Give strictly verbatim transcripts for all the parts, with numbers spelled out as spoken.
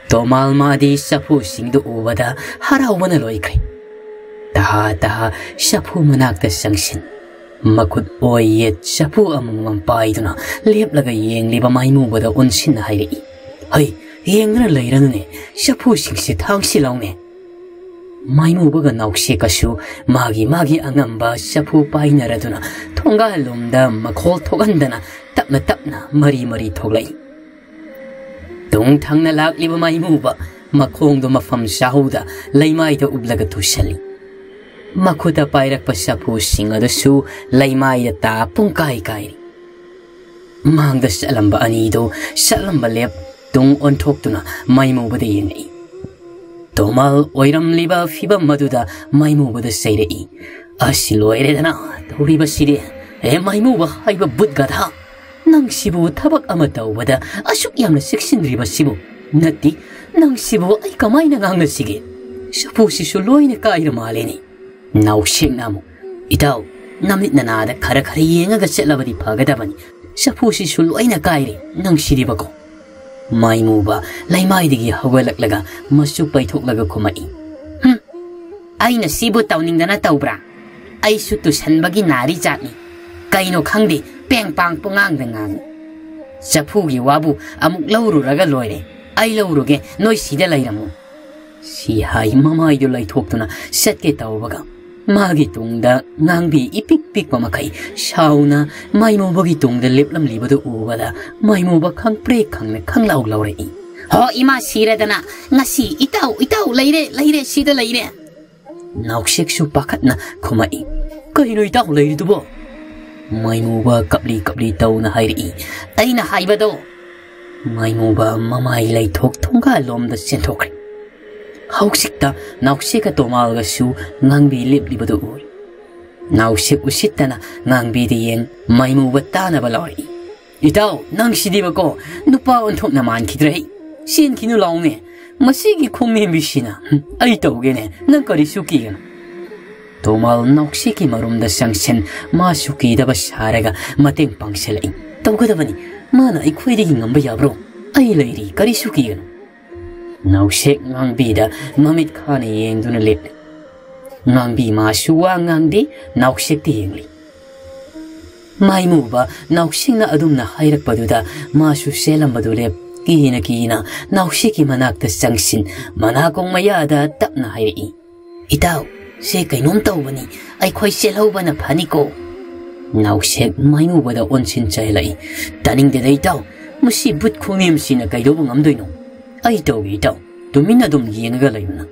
ꯇꯣꯃꯥꯜ ꯃꯥꯗꯤ ꯆꯐꯨꯁꯤꯡꯗꯨ ꯎꯕꯗ ꯍꯔꯥꯎꯕꯅ ꯂꯣꯏꯈ꯭ꯔꯦ꯫ ꯇꯍꯥ ꯇꯍꯥ ꯆꯐꯨ ꯃꯅꯥꯛꯇ ꯆꯪꯁꯤꯟ, ꯃꯈꯨꯠ ꯑꯣꯏ ꯌꯦꯠ ꯆꯐꯨ ꯑꯃꯃꯝ ꯄꯥꯏꯗꯨꯅ ꯂꯦꯞꯂꯒ ꯌꯦꯡꯂꯤꯕ ꯃꯥꯏꯃꯨꯕꯗ ꯑꯣꯟꯁꯤꯟꯅ ꯍꯥꯏꯔꯛꯏ, "ꯍꯩ, ꯌꯦꯡꯗꯨꯅ ꯂꯩꯔꯅꯨꯅꯦ, ꯆꯐꯨꯁꯤꯡꯁꯦ ꯊꯥꯡꯁꯤꯜꯂꯧꯅꯦ꯫" ꯃꯥꯏꯃꯨꯕꯒ ꯅꯥꯎꯁꯦꯛꯀꯁꯨ ꯃꯥꯒꯤ ꯃꯥꯒꯤ ꯑꯉꯝꯕ ꯆꯐꯨ ꯄꯥꯏꯅꯔꯗꯨꯅ ꯊꯣꯡꯒꯥꯜꯂꯣꯝꯗ ꯃꯈꯣꯜ ꯊꯣꯛꯍꯟꯗꯅ ꯇꯞꯅ ꯇꯞꯅ ꯃꯔꯤ ꯃꯔꯤ ꯊꯣꯛꯂꯛꯏ꯫ ꯇꯨꯡ ꯊꯪꯅ ꯂꯥꯛꯂꯤꯕ ꯃꯥꯏꯃꯨꯕ ꯃꯈꯣꯡꯗꯣ ꯃꯐꯝ ꯆꯥꯍꯧꯗ ꯂꯩꯃꯥꯏꯗ ꯎꯞꯂꯒ ꯇꯨꯁꯜꯂꯤ꯫ ꯃꯈꯨꯠꯇ ꯄꯥꯏꯔꯛꯄ ꯆꯐꯨꯁꯤꯡ ꯑꯗꯨꯁꯨ ꯂꯩꯃꯥꯏꯗ ꯇꯥ ꯄꯨꯡꯀꯥꯏ ꯀꯥꯏꯔꯤ꯫ ꯃꯥꯡꯗ ꯆꯠꯂꯝꯕ ꯑꯅꯤꯗꯨ ꯆꯠꯂꯝꯕ ꯂꯦꯞ ꯇꯨꯡ ꯑꯣꯟꯊꯣꯛꯇꯨꯅ ꯃꯥꯏꯃꯨꯕꯗ ꯌꯦꯡꯂꯛꯏ꯫ ꯇꯣꯃꯥꯜ ꯑꯣꯏꯔꯝꯂꯤꯕ ꯐꯤꯕꯝ ꯑꯗꯨꯗ ꯃꯥꯏꯃꯨꯕꯗ ꯆꯩꯔꯛꯏ, "ꯑꯁ, ꯂꯣꯏꯔꯦꯗꯅ ꯇꯧꯔꯤꯕꯁꯤꯗꯤ! ꯑꯦ, ꯃꯥꯏꯃꯨꯕ ꯍꯥꯏꯕ ꯕꯨꯠ ꯒꯙꯥ! ꯅꯪꯁꯤꯕꯨ ꯊꯕꯛ ꯑꯃ ꯇꯧꯕꯗ ꯑꯁꯨꯛ ꯌꯥꯝꯅ ꯆꯦꯛꯁꯤꯟꯗ꯭ꯔꯤꯕꯁꯤꯕꯨ? ꯅꯠꯇꯦ, ꯅꯪꯁꯤꯕꯨ ꯑꯩ ꯀꯃꯥꯏꯅ ꯉꯥꯡꯅꯁꯤꯒꯦ? ꯆꯐꯨꯁꯤꯁꯨ ꯂꯣꯏꯅ ꯀꯥꯏꯔ ꯃꯥꯜꯂꯦꯅꯦ꯫" ꯅꯥꯎꯁꯦꯛꯅ ꯑꯃꯨꯛ, "ꯏꯇꯥꯎ, ꯅꯃꯤꯠ ꯅꯅꯥꯗ ꯈꯔ ꯈꯔ ꯌꯦꯡꯉꯒ ꯆꯠꯂꯕꯗꯤ ꯐꯒꯗꯕꯅꯤ꯫ ꯆꯐꯨꯁꯤꯁꯨ ꯂꯣꯏꯅ ꯀꯥꯏꯔꯦ, ꯅꯪꯁꯤꯗꯤꯕꯀꯣ꯫" ꯃꯥꯏꯃꯨꯕ ꯂꯩꯃꯥꯏꯗꯒꯤ ꯍꯧꯒꯠꯂꯛꯂꯒ ꯃꯆꯨ ꯄꯩꯊꯣꯛꯂꯒ ꯈꯨꯝꯃꯛꯏ, "ꯍꯨꯝ, ꯑꯩꯅ ꯁꯤꯕꯨ ꯇꯧꯅꯤꯡꯗꯅ ꯇꯧꯕ꯭ꯔꯥ? ꯑꯩꯁꯨ ꯇꯨꯁꯟꯕꯒꯤ ꯅꯥꯔꯤ ꯖꯥꯠꯅꯤ꯫ ꯀꯩꯅꯣ ꯈꯪꯗꯦ, ꯄꯦꯡ ꯄꯥꯡ ꯄꯨꯡꯉꯥꯡꯗ ꯉꯥꯡꯉꯤ꯫ ꯆꯐꯨꯒꯤ ꯋꯥꯕꯨ ꯑꯃꯨꯛ ꯂꯧꯔꯨꯔꯒ ꯂꯣꯏꯔꯦ꯫ ꯑꯩ ꯂꯧꯔꯨꯒꯦ, ꯅꯣꯏ ꯁꯤꯗ ꯂꯩꯔꯝꯃꯨ꯫" ꯁꯤ ꯍꯥꯏ ꯃꯃꯥꯏꯗꯨ ꯂꯩꯊꯣꯛꯇꯨꯅ ꯆꯠꯀꯦ ꯇꯧꯕꯒ, ꯃꯥꯒꯤ ꯇꯨꯡꯗ ꯉꯥꯡꯕꯤ ꯏꯄꯤꯛ ꯄꯤꯛꯄ ꯃꯈꯩ ꯁꯥꯎꯅ ꯃꯥꯏꯃꯨꯕꯒꯤ ꯇꯨꯡꯗ ꯂꯦꯞꯂꯝꯂꯤꯕꯗꯨ ꯎꯕꯗ, ꯃꯥꯏꯃꯨꯕ ꯈꯪꯄ꯭ꯔꯦꯛ ꯈꯪꯅ ꯈꯪꯂꯥꯎ ꯂꯥꯎꯔꯛꯏ, "ꯍꯣ, ꯏꯃꯥ ꯁꯤꯔꯦꯗꯅ! ꯉꯁꯤ ꯏꯇꯥꯎ, ꯏꯇꯥꯎ ꯂꯩꯔꯦ, ꯂꯩꯔꯦ, ꯁꯤꯗ ꯂꯩꯔꯦ!" ꯅꯥꯎꯁꯦꯛꯁꯨ ꯄꯥꯈꯠꯅ ꯈꯨꯝꯃꯛꯏ, "ꯀꯩꯅꯣ ꯏꯇꯥꯎ ꯂꯩꯔꯤꯗꯨꯕꯣ?" ꯃꯥꯏꯃꯨꯕ ꯀꯞꯂꯤ ꯀꯞꯂꯤ ꯇꯧꯅ ꯍꯥꯏꯔꯛꯏ, "ꯑꯩꯅ ꯍꯥꯏꯕꯗꯣ!" ꯃꯥꯏꯃꯨꯕ ꯃꯃꯥꯏ ꯂꯩꯊꯣꯛ ꯊꯣꯡꯒꯥꯜꯂꯣꯝꯗ ꯆꯦꯟꯊꯣꯛꯈ꯭ꯔꯦ꯫ ꯍꯧꯖꯤꯛꯇ ꯅꯥꯎꯁꯦꯛꯀ ꯇꯣꯃꯥꯜꯒꯁꯨ ꯉꯥꯡꯕꯤ ꯂꯦꯞꯂꯤꯕꯗꯨ ꯎꯔꯦ꯫ ꯅꯥꯎꯁꯦꯛ ꯎꯁꯤꯠꯇꯅ ꯉꯥꯡꯕꯤꯗ ꯌꯦꯡ ꯃꯥꯏꯃꯨꯕ ꯇꯥꯅꯕ ꯂꯥꯎꯔꯛꯏ, "ꯏꯇꯥꯎ, ꯅꯪ ꯁꯤꯗꯤꯕꯀꯣ ꯅꯨꯄꯥ ꯑꯣꯟꯊꯣꯛꯅ ꯃꯥꯟꯈꯤꯗ꯭ꯔꯦ꯫ ꯆꯦꯟꯈꯤꯅꯨ ꯂꯥꯎꯅꯦ꯫ ꯃꯁꯤꯒꯤ ꯈꯣꯡꯅꯦꯝꯕꯤꯁꯤꯅ, ꯍꯨꯝ, ꯑꯩ ꯇꯧꯒꯦꯅꯦ, ꯅꯪ ꯀꯔꯤꯁꯨ ꯀꯤꯒꯅꯨ꯫" ꯇꯣꯃꯥꯜ ꯅꯥꯎꯁꯦꯛꯀꯤ ꯃꯔꯨꯝꯗ ꯆꯪꯁꯤꯟ, ꯃꯥꯁꯨ ꯀꯤꯗꯕ ꯁꯥꯔꯒ ꯃꯇꯦꯡ ꯄꯥꯡꯁꯤꯜꯂꯛꯏ꯫ "ꯇꯧꯒꯗꯕꯅꯤ, ꯃꯥꯅ ꯑꯩꯈꯣꯏꯗꯒꯤ ꯉꯝꯕ ꯌꯥꯕ꯭ꯔꯣ? ꯑꯩ ꯂꯩꯔꯤ, ꯀꯔꯤꯁꯨ ꯀꯤꯒꯅꯨ꯫" ꯅꯥꯎꯁꯦꯛ ꯉꯥꯡꯕꯤꯗ ꯃꯃꯤꯠ ꯈꯥꯅ ꯌꯦꯡꯗꯨꯅ ꯂꯦꯞꯂꯤ꯫ ꯉꯥꯡꯕꯤ ꯃꯥꯁꯨ ꯋꯥ ꯉꯥꯡꯗꯦ, ꯅꯥꯎꯁꯦꯛꯇ ꯌꯦꯡꯂꯤ꯫ ꯃꯥꯏꯃꯨꯕ ꯅꯥꯎꯁꯦꯛꯅ ꯑꯗꯨꯝꯅ ꯍꯥꯏꯔꯛꯄꯗꯨꯗ ꯃꯥꯁꯨ ꯆꯦꯜꯂꯝꯕꯗꯨ ꯂꯦꯞ, ꯀꯤꯅ ꯀꯤꯅ ꯅꯥꯎꯁꯦꯛꯀꯤ ꯃꯅꯥꯛꯇ ꯆꯪꯁꯤꯟ, ꯃꯅꯥꯀꯣꯡ ꯃꯌꯥꯗ ꯇꯞꯅ ꯍꯥꯏꯔꯛꯏ, "ꯏꯇꯥꯎ, ꯁꯦ ꯀꯩꯅꯣꯝ ꯇꯧꯕꯅꯤ, ꯑꯩꯈꯣꯏ ꯆꯦꯜꯍꯧꯕꯅ ꯐꯅꯤꯀꯣ꯫" ꯅꯥꯎꯁꯦꯛ ꯃꯥꯏꯃꯨꯕꯗ ꯑꯣꯟꯁꯤꯟ ꯆꯦꯜꯂꯛꯏ꯫ "ꯇꯥꯅꯤꯡꯗꯦꯗ ꯏꯇꯥꯎ, ꯃꯁꯤ ꯕꯨꯠ ꯈꯣꯡꯅꯦꯝꯁꯤꯅ ꯀꯩꯗꯧꯕ ꯉꯝꯗꯣꯏꯅꯣ? ꯑꯩ ꯇꯧꯒꯦ ꯏꯇꯥꯎ, ꯇꯨꯃꯤꯟꯅ ꯑꯗꯨꯝ ꯌꯦꯡꯉꯒ ꯂꯩꯌꯨ ꯅꯪ꯫"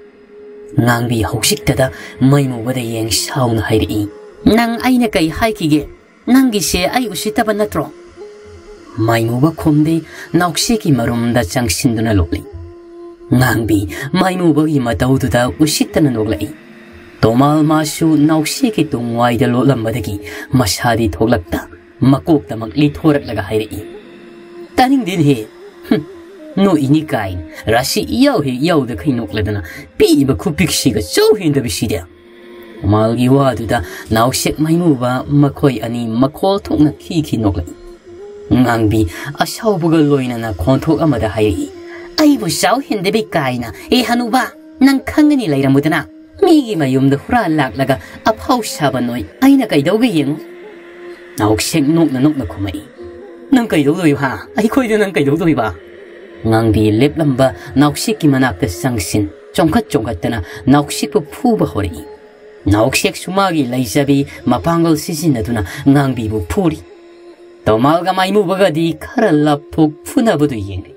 ꯉꯥꯡꯕꯤ ꯍꯧꯖꯤꯛꯇꯗ ꯃꯩꯃꯨꯕꯗ ꯌꯦꯡ ꯁꯥꯎꯅ ꯍꯥꯏꯔꯛꯏ, "ꯅꯪ ꯑꯩꯅ ꯀꯩ ꯍꯥꯏꯈꯤꯒꯦ? ꯅꯪꯒꯤꯁꯦ ꯑꯩ ꯎꯁꯤꯠꯇꯕ ꯅꯠꯇ꯭ꯔꯣ?" ꯃꯩꯃꯨꯕ ꯈꯨꯝꯗꯦ, ꯅꯥꯎꯁꯦꯛꯀꯤ ꯃꯔꯨꯝꯗ ꯆꯪꯁꯤꯟꯗꯨꯅ ꯂꯣꯛꯂꯤ꯫ ꯉꯥꯡꯕꯤ ꯃꯩꯃꯨꯕꯒꯤ ꯃꯇꯧꯗꯨꯗ ꯎꯁꯤꯠꯇꯅ ꯅꯣꯛꯂꯛꯏ꯫ ꯇꯣꯃꯥꯜ ꯃꯥꯁꯨ ꯅꯥꯎꯁꯦꯛꯀꯤ ꯇꯨꯡꯋꯥꯏꯗ ꯂꯣꯠꯂꯝꯕꯗꯒꯤ ꯃꯁꯥꯗꯤ ꯊꯣꯛꯂꯛꯇ ꯃꯀꯣꯛꯇꯃꯛ ꯂꯤꯊꯣꯔꯛꯂꯒ ꯍꯥꯏꯔꯛꯏ, "ꯇꯥꯅꯤꯡꯗꯦꯅꯦꯍꯦ꯫ ꯍꯨꯝ, ꯅꯣꯛꯏꯅꯤ ꯀꯥꯏꯅ, ꯔꯥꯁꯤ ꯏꯌꯥꯎ ꯍꯦꯛ ꯌꯥꯎꯗꯈꯩ ꯅꯣꯛꯂꯗꯅ ꯄꯤꯛꯏꯕ ꯈꯨꯄꯤꯛꯁꯤꯒ ꯆꯧ ꯍꯦꯟꯗꯕꯤꯁꯤꯗꯤ꯫" ꯃꯥꯜꯒꯤ ꯋꯥꯗꯨꯗ ꯅꯥꯎꯁꯦꯛ ꯃꯩꯃꯨꯕ ꯃꯈꯣꯏ ꯑꯅꯤ ꯃꯈꯣꯜ ꯊꯣꯛꯅ ꯈꯤ ꯈꯤ ꯅꯣꯛꯂꯛꯏ꯫ ꯉꯥꯡꯕꯤ ꯑꯁꯥꯎꯕꯒ ꯂꯣꯏꯅꯅ ꯈꯣꯟꯊꯣꯛ ꯑꯃꯗ ꯍꯥꯏꯔꯛꯏ, "ꯑꯩꯕꯨ ꯆꯥꯎ ꯍꯦꯟꯗꯕꯤ ꯀꯥꯏꯅ, ꯑꯦ ꯍꯅꯨꯕ, ꯅꯪ ꯈꯪꯒꯅꯤ ꯂꯩꯔꯝꯃꯨꯗꯅ꯫ ꯃꯤꯒꯤ ꯃꯌꯨꯝꯗ ꯍꯨꯔꯥꯟ ꯂꯥꯛꯂꯒ ꯑꯐꯥꯎ ꯁꯥꯕ ꯅꯣꯏ ꯑꯩꯅ ꯀꯩꯗꯧꯒꯦ ꯌꯦꯡꯉꯨ꯫" ꯅꯥꯎꯁꯦꯛ ꯅꯣꯛꯅ ꯅꯣꯛꯅ ꯈꯨꯝꯃꯛꯏ, "ꯅꯪ ꯀꯩꯗꯧꯗꯣꯏꯕ ꯍꯥ? ꯑꯩꯈꯣꯏꯗ ꯅꯪ ꯀꯩꯗꯧꯗꯣꯏꯕ?" ꯉꯥꯡꯕꯤ ꯂꯦꯞꯂꯝꯕ ꯅꯥꯎꯁꯦꯛꯀꯤ ꯃꯅꯥꯛꯇ ꯆꯪꯁꯤꯟ ꯆꯣꯡꯈꯠ ꯆꯣꯡꯈꯠꯇꯅ ꯅꯥꯎꯁꯦꯛꯄꯨ ꯐꯨꯕ ꯍꯧꯔꯛꯏ꯫ ꯅꯥꯎꯁꯦꯛꯁꯨ ꯃꯥꯒꯤ ꯂꯩꯖꯕꯤ ꯃꯄꯥꯡꯒꯜ ꯁꯤꯖꯤꯟꯅꯗꯨꯅ ꯉꯥꯡꯕꯤꯕꯨ ꯐꯨꯔꯤ꯫ ꯇꯣꯃꯥꯜꯒ ꯃꯩꯃꯨꯕꯒꯗꯤ ꯈꯔ ꯂꯥꯞꯊꯣꯛ ꯐꯨꯅꯕꯗꯨ ꯌꯦꯡꯂꯤ꯫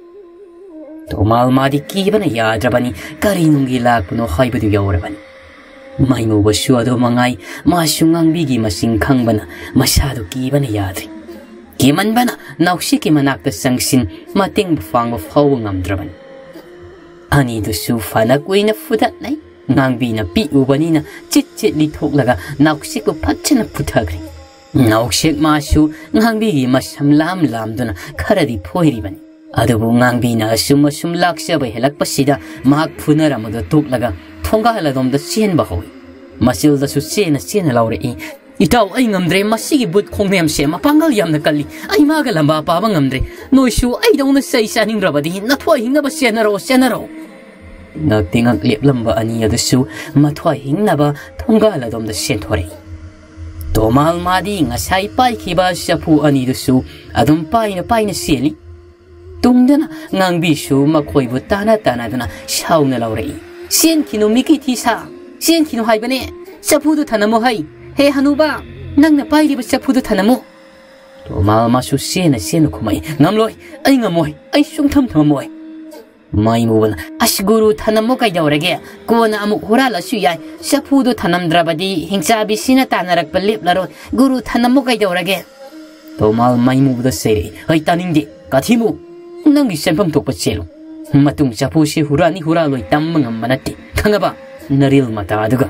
ꯇꯣꯃꯥꯜ ꯃꯥꯗꯤ ꯀꯤꯕꯅ ꯌꯥꯗ꯭ꯔꯕꯅꯤ, ꯀꯔꯤ ꯅꯨꯡꯒꯤ ꯂꯥꯛꯄꯅꯣ ꯍꯥꯏꯕꯗꯨ ꯌꯧꯔꯕꯅꯤ꯫ ꯃꯩꯃꯨꯕꯁꯨ ꯑꯗꯨ ꯃꯉꯥꯏ, ꯃꯥꯁꯨ ꯉꯥꯡꯕꯤꯒꯤ ꯃꯁꯤꯡ ꯈꯪꯕꯅ ꯃꯁꯥꯗꯨ ꯀꯤꯕꯅ ꯌꯥꯗ꯭ꯔꯤ꯫ ꯀꯤꯃꯟꯕꯅ ꯅꯥꯎꯁꯦꯛꯀꯤ ꯃꯅꯥꯛꯇ ꯆꯪꯁꯤꯟ ꯃꯇꯦꯡ ꯄꯥꯡꯕ ꯐꯥꯎꯕ ꯉꯝꯗ꯭ꯔꯕꯅꯤ꯫ ꯑꯅꯤꯗꯨꯁꯨ ꯐꯅ ꯀꯨꯏꯅ ꯐꯨꯗꯠꯅꯩ꯫ ꯉꯥꯡꯕꯤꯅ ꯄꯤꯛꯎꯕꯅꯤꯅ ꯆꯤꯠ ꯆꯤꯠ ꯂꯤꯊꯣꯛꯂꯒ ꯅꯥꯎꯁꯦꯛꯄꯨ ꯐꯖꯅ ꯐꯨꯊꯈ꯭ꯔꯦ꯫ ꯅꯥꯎꯁꯦꯛ ꯃꯥꯁꯨ ꯉꯥꯡꯕꯤꯒꯤ ꯃꯁꯝ ꯂꯥꯝ ꯂꯥꯝꯗꯨꯅ ꯈꯔꯗꯤ ꯐꯣꯏꯔꯤꯕꯅꯤ꯫ ꯑꯗꯨꯕꯨ ꯉꯥꯡꯕꯤꯅ ꯑꯁꯨꯝ ꯑꯁꯨꯝ ꯂꯥꯛꯆꯕ ꯍꯦꯜꯂꯛꯄꯁꯤꯗ ꯃꯍꯥꯛ ꯐꯨꯅꯔꯝꯕꯗꯨ ꯇꯣꯛꯂꯒ ꯊꯣꯡꯒꯥꯜ ꯑꯗꯣꯝꯗ ꯆꯦꯟꯕ ꯍꯧꯏ꯫ ꯃꯆꯤꯜꯗꯁꯨ ꯆꯦꯟꯅ ꯆꯦꯟꯅ ꯂꯥꯎꯔꯛꯏ, "ꯏꯇꯥꯎ, ꯑꯩ ꯉꯝꯗ꯭ꯔꯦ, ꯃꯁꯤꯒꯤ ꯕꯨꯠ ꯈꯣꯡꯅꯦꯝꯁꯦ ꯃꯄꯥꯡꯒꯜ ꯌꯥꯝꯅ ꯀꯜꯂꯤ, ꯑꯩ ꯃꯥꯒ ꯂꯝꯕꯥ ꯄꯥꯕ ꯉꯝꯗ꯭ꯔꯦ꯫ ꯅꯣꯏꯁꯨ ꯑꯩꯗꯧꯅ ꯆꯩ ꯆꯥꯅꯤꯡꯗ꯭ꯔꯕꯗꯤ ꯅꯊꯣꯏ ꯍꯤꯡꯅꯕ ꯆꯦꯟꯅꯔꯣ, ꯆꯦꯟꯅꯔꯣ꯫" ꯉꯛꯇꯤ ꯉꯛ ꯂꯦꯞꯂꯝꯕ ꯑꯅꯤ ꯑꯗꯨꯁꯨ ꯃꯊ꯭ꯋꯥꯏ ꯍꯤꯡꯅꯕ ꯊꯣꯡꯒꯥꯜ ꯑꯗꯣꯝꯗ ꯆꯦꯟꯊꯣꯔꯛꯏ꯫ ꯇꯣꯃꯥꯜ ꯃꯥꯗꯤ ꯉꯁꯥꯏ ꯄꯥꯏꯈꯤꯕ ꯆꯐꯨ ꯑꯅꯤꯗꯨꯁꯨ ꯑꯗꯨꯝ ꯄꯥꯏꯅ ꯄꯥꯏꯅ ꯆꯦꯜꯂꯤ꯫ ꯇꯨꯡꯗꯅ ꯉꯥꯡꯕꯤꯁꯨ ꯃꯈꯣꯏꯕꯨ ꯇꯥꯅ ꯇꯥꯅꯗꯨꯅ ꯁꯥꯎꯅ ꯂꯥꯎꯔꯛꯏ꯫ "ꯆꯦꯟꯈꯤꯅꯨ, ꯃꯤꯀꯤ ꯊꯤ ꯁꯥ! ꯆꯦꯟꯈꯤꯅꯨ ꯍꯥꯏꯕꯅꯦ! ꯆꯐꯨꯗꯨ ꯊꯅꯝꯃꯣ ꯍꯩ! ꯍꯦ ꯍꯅꯨꯕ, ꯅꯪꯅ ꯄꯥꯏꯔꯤꯕ ꯆꯐꯨꯗꯨ ꯊꯅꯝꯃꯨ!" ꯇꯣꯃꯥꯜ ꯃꯥꯁꯨ ꯆꯦꯟꯅ ꯆꯦꯟꯅ ꯈꯨꯝꯃꯛꯏ꯫ "ꯉꯝꯂꯣꯏ! ꯑꯩ ꯉꯝꯃꯣꯏ! ꯑꯩ ꯁꯨꯡꯊꯝ ꯊꯝꯃꯝꯃꯣꯏ!" ꯃꯥꯏꯃꯨꯕꯅ, "ꯑꯁ ꯒꯨꯔꯨ, ꯊꯅꯝꯃꯨ ꯀꯩꯗꯧꯔꯒꯦ? ꯀꯣꯟꯅ ꯑꯃꯨꯛ ꯍꯨꯔꯥꯜꯂꯁꯨ ꯌꯥꯏ꯫ ꯆꯐꯨꯗꯣ ꯊꯅꯝꯗ꯭ꯔꯕꯗꯤ ꯍꯤꯡꯆꯥꯕꯤꯁꯤꯅ ꯇꯥꯟꯅꯔꯛꯄ ꯂꯦꯞꯂꯔꯣꯏ꯫ ꯒꯨꯔꯨ, ꯊꯅꯝꯃꯨ ꯀꯩꯗꯧꯔꯒꯦ?" ꯇꯣꯃꯥꯜ ꯃꯥꯏꯃꯨꯕꯗ ꯆꯩꯔꯛꯏ꯫ "ꯍꯩ, ꯇꯥꯅꯤꯡꯗꯦ! ꯀꯥꯊꯤꯃꯨ! ꯅꯪꯒꯤ ꯆꯦꯟꯐꯝ ꯊꯣꯛꯄ ꯆꯦꯜꯂꯨ꯫ ꯃꯇꯨꯡ ꯆꯐꯨꯁꯤ ꯍꯨꯔꯥꯟꯅꯤ ꯍꯨꯔꯥꯜꯂꯣꯏ ꯇꯝꯕ ꯉꯝꯕ ꯅꯠꯇꯦ꯫ ꯈꯪꯉꯕ? ꯅꯔꯤꯜ ꯃꯇꯥ ꯑꯗꯨꯒ!"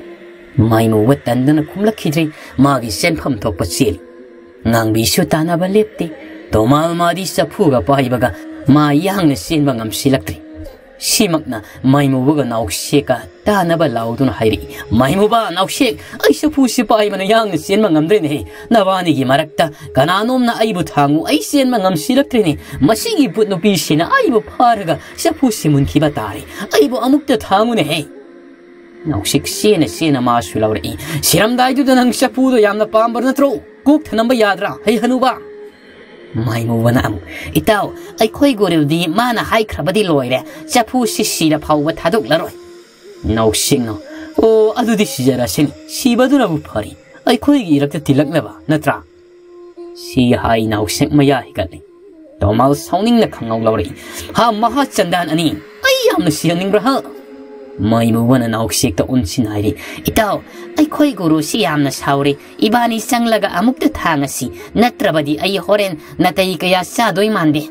ꯃꯥꯏꯃꯨꯕ ꯇꯟꯗꯅ ꯈꯨꯝꯂꯛꯈꯤꯗ꯭ꯔꯦ꯫ ꯃꯥꯒꯤ ꯆꯦꯟꯐꯝ ꯊꯣꯛꯄ ꯆꯦꯜꯂꯤ꯫ ꯉꯥꯡꯕꯤꯁꯨ ꯇꯥꯟꯅꯕ ꯂꯦꯞꯇꯦ꯫ ꯇꯣꯃꯥꯜ ꯃꯥꯗꯤ ꯆꯐꯨꯒ ꯄꯥꯏꯕꯒ ꯃꯥ ꯌꯥꯡꯅ ꯆꯦꯟꯕ ꯉꯝꯁꯤꯜꯂꯛꯇ꯭ꯔꯦ꯫ ꯁꯤꯃꯛꯅ ꯃꯥꯏꯃꯨꯕꯒ ꯅꯥꯎꯁꯦꯛꯀ ꯇꯥꯟꯅꯕ ꯂꯥꯎꯗꯨꯅ ꯍꯥꯏꯔꯛꯏ꯫ "ꯃꯥꯏꯃꯨꯕ, ꯅꯥꯎꯁꯦꯛ, ꯑꯩ ꯆꯐꯨꯁꯤ ꯄꯥꯏꯕꯅ ꯌꯥꯡꯅ ꯆꯦꯟꯕ ꯉꯝꯗ꯭ꯔꯦꯅꯦꯍꯦ꯫ ꯅꯕꯥꯅꯤꯒꯤ ꯃꯔꯛꯇ ꯀꯅꯥꯅꯣꯝꯅ ꯑꯩꯕꯨ ꯊꯥꯡꯉꯨ, ꯑꯩ ꯆꯦꯟꯕ ꯉꯝꯁꯤꯜꯂꯛꯇ꯭ꯔꯦꯅꯦ꯫ ꯃꯁꯤꯒꯤ ꯕꯨꯠ ꯅꯨꯄꯤꯁꯤꯅ ꯑꯩꯕꯨ ꯐꯥꯔꯒ ꯆꯐꯨꯁꯤ ꯃꯨꯟꯈꯤꯕ ꯇꯥꯔꯦ꯫ ꯑꯩꯕꯨ ꯑꯃꯨꯛꯇ ꯊꯥꯡꯉꯨꯅꯦꯍꯦ!" ꯅꯥꯎꯁꯦꯛ ꯆꯦꯟꯅ ꯆꯦꯟꯅ ꯃꯥꯁꯨ ꯂꯥꯎꯔꯛꯏ꯫ "ꯁꯤꯔꯝꯗꯥꯏꯗꯨꯗ ꯅꯪ ꯆꯐꯨꯗꯣ ꯌꯥꯝꯅ ꯄꯥꯝꯕ ꯅꯠꯇ꯭ꯔꯣ? ꯀꯣꯛ ꯊꯅꯝꯕ ꯌꯥꯗ꯭ꯔꯥ, ꯍꯩ ꯍꯅꯨꯕ?" ꯃꯥꯏꯃꯨꯕꯅ ꯑꯃꯨꯛ, "ꯏꯇꯥꯎ, ꯑꯩꯈꯣꯏ ꯒꯨꯔꯨꯗꯤ ꯃꯥꯅ ꯍꯥꯏꯈ꯭ꯔꯕꯗꯤ ꯂꯣꯏꯔꯦ, ꯆꯐꯨꯁꯤ ꯁꯤꯔ ꯐꯥꯎꯕ ꯊꯥꯗꯣꯛꯂꯔꯣꯏ꯫" ꯅꯥꯎꯁꯦꯛꯅ, "ꯑꯣ, ꯑꯗꯨꯗꯤ ꯁꯤꯖꯔꯁꯤꯅꯤ, ꯁꯤꯕꯗꯨꯅꯕꯨ ꯐꯔꯤ, ꯑꯩꯈꯣꯏꯒꯤ ꯏꯔꯛꯇ ꯇꯤꯜꯂꯛꯅꯕ ꯅꯠꯇ꯭ꯔꯥ?" ꯁꯤ ꯍꯥꯏ ꯅꯥꯎꯁꯦꯛ ꯃꯌꯥ ꯍꯤꯒꯠꯂꯤ꯫ ꯇꯣꯃꯥꯜ ꯁꯥꯎꯅꯤꯡꯅ ꯈꯪꯉꯧ ꯂꯧꯔꯛꯏ꯫ "ꯍꯥ, ꯃꯍꯥ ꯆꯟꯗꯥꯟ ꯑꯅꯤ, ꯑꯩ ꯌꯥꯝꯅ ꯁꯤꯍꯟꯅꯤꯡꯕ꯭ꯔꯥ, ꯍꯥ?" ꯃꯥꯏꯃꯨꯕꯅ ꯅꯥꯎꯁꯦꯛꯇ ꯑꯣꯟꯁꯤꯟ ꯍꯥꯏꯔꯤ꯫ "ꯏꯇꯥꯎ, ꯑꯩꯈꯣꯏ ꯒꯨꯔꯨꯁꯤ ꯌꯥꯝꯅ ꯁꯥꯎꯔꯦ꯫ ꯏꯕꯥꯅꯤ ꯆꯪꯂꯒ ꯑꯃꯨꯛꯇ ꯊꯥꯡꯉꯁꯤ, ꯅꯠꯇ꯭ꯔꯕꯗꯤ ꯑꯩ ꯍꯣꯔꯦꯟ ꯅꯥꯇꯩ ꯀꯌꯥ ꯆꯥꯗꯣꯏ ꯃꯥꯟꯗꯦ꯫"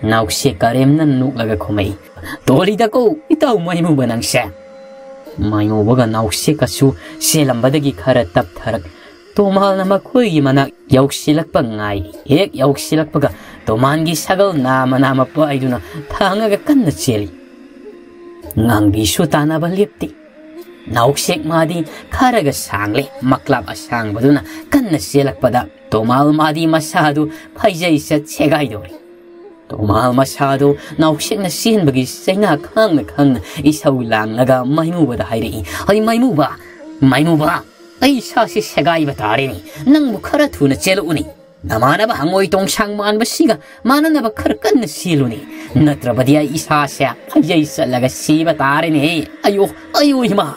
ꯅꯥꯎꯁꯦꯛ ꯀꯔꯦꯝꯅ ꯅꯣꯛꯂꯒ ꯈꯨꯝꯃꯛꯏ꯫ "ꯇꯣꯂꯤꯗꯀꯣ, ꯏꯇꯥꯎ ꯃꯥꯏꯃꯨꯕ ꯅꯪꯁꯦ!" ꯃꯥꯏꯃꯨꯕꯒ ꯅꯥꯎꯁꯦꯛꯀꯁꯨ ꯆꯦꯜꯂꯝꯕꯗꯒꯤ ꯈꯔ ꯇꯞꯊꯔꯛ ꯇꯣꯃꯥꯜꯅ ꯃꯈꯣꯏꯒꯤ ꯃꯅꯥꯛ ꯌꯧꯁꯤꯜꯂꯛꯄ ꯉꯥꯏꯔꯤ꯫ ꯍꯦꯛ ꯌꯧꯁꯤꯜꯂꯛꯄꯒ ꯇꯣꯃꯥꯟꯒꯤ ꯁꯒꯜ ꯅꯥꯃ ꯅꯥꯃ ꯄꯥꯏꯗꯨꯅ ꯊꯥꯡꯉꯒ ꯀꯟꯅ ꯆꯦꯜꯂꯤ꯫ ꯉꯥꯡꯕꯤꯁꯨ ꯇꯥꯟꯅꯕ ꯂꯦꯞꯇꯦ꯫ ꯅꯥꯎꯁꯦꯛ ꯃꯥꯗꯤ ꯈꯔꯒ ꯁꯥꯡꯂꯦ, ꯃꯀ꯭ꯂꯥꯞ ꯑꯁꯥꯡꯕꯗꯨꯅ ꯀꯟꯅ ꯆꯦꯜꯂꯛꯄꯗ ꯇꯣꯃꯥꯜ ꯃꯥꯗꯤ ꯃꯁꯥꯗꯨ ꯐꯩꯖꯩ ꯆꯠ ꯁꯦꯒꯥꯏꯗꯧꯔꯤ꯫ ꯇꯣꯃꯥꯜ ꯃꯁꯥꯗꯨ ꯅꯥꯎꯁꯦꯛꯅ ꯆꯦꯟꯕꯒꯤ ꯆꯩꯅꯥ ꯈꯪꯅ ꯈꯪꯅ ꯏꯁꯧ ꯂꯥꯡꯂꯒ ꯃꯥꯏꯃꯨꯕꯗ ꯍꯥꯏꯔꯛꯏ, "ꯍꯩ ꯃꯥꯏꯃꯨꯕ, ꯃꯥꯏꯃꯨꯕ, ꯑꯩ ꯏꯁꯥꯁꯤ ꯁꯦꯒꯥꯏꯕ ꯇꯥꯔꯦꯅꯦ꯫ ꯅꯪꯕꯨ ꯈꯔ ꯊꯨꯅ ꯆꯦꯜꯂꯛꯎꯅꯦ꯫ ꯅꯃꯥꯟꯅꯕ ꯍꯪꯉꯣꯏ ꯇꯣꯡꯁꯥꯡ ꯃꯥꯟꯕꯁꯤꯒ ꯃꯥꯟꯅꯅꯕ ꯈꯔ ꯀꯟꯅ ꯆꯦꯜꯂꯨꯅꯦ꯫ ꯅꯠꯇ꯭ꯔꯕꯗꯤ ꯑꯩ ꯏꯁꯥꯁꯦ ꯐꯩꯖꯩ ꯆꯠꯂꯒ ꯁꯤꯕ ꯇꯥꯔꯦꯅꯦ꯫ ꯑꯌꯣ, ꯑꯌꯣ ꯏꯃꯥ!"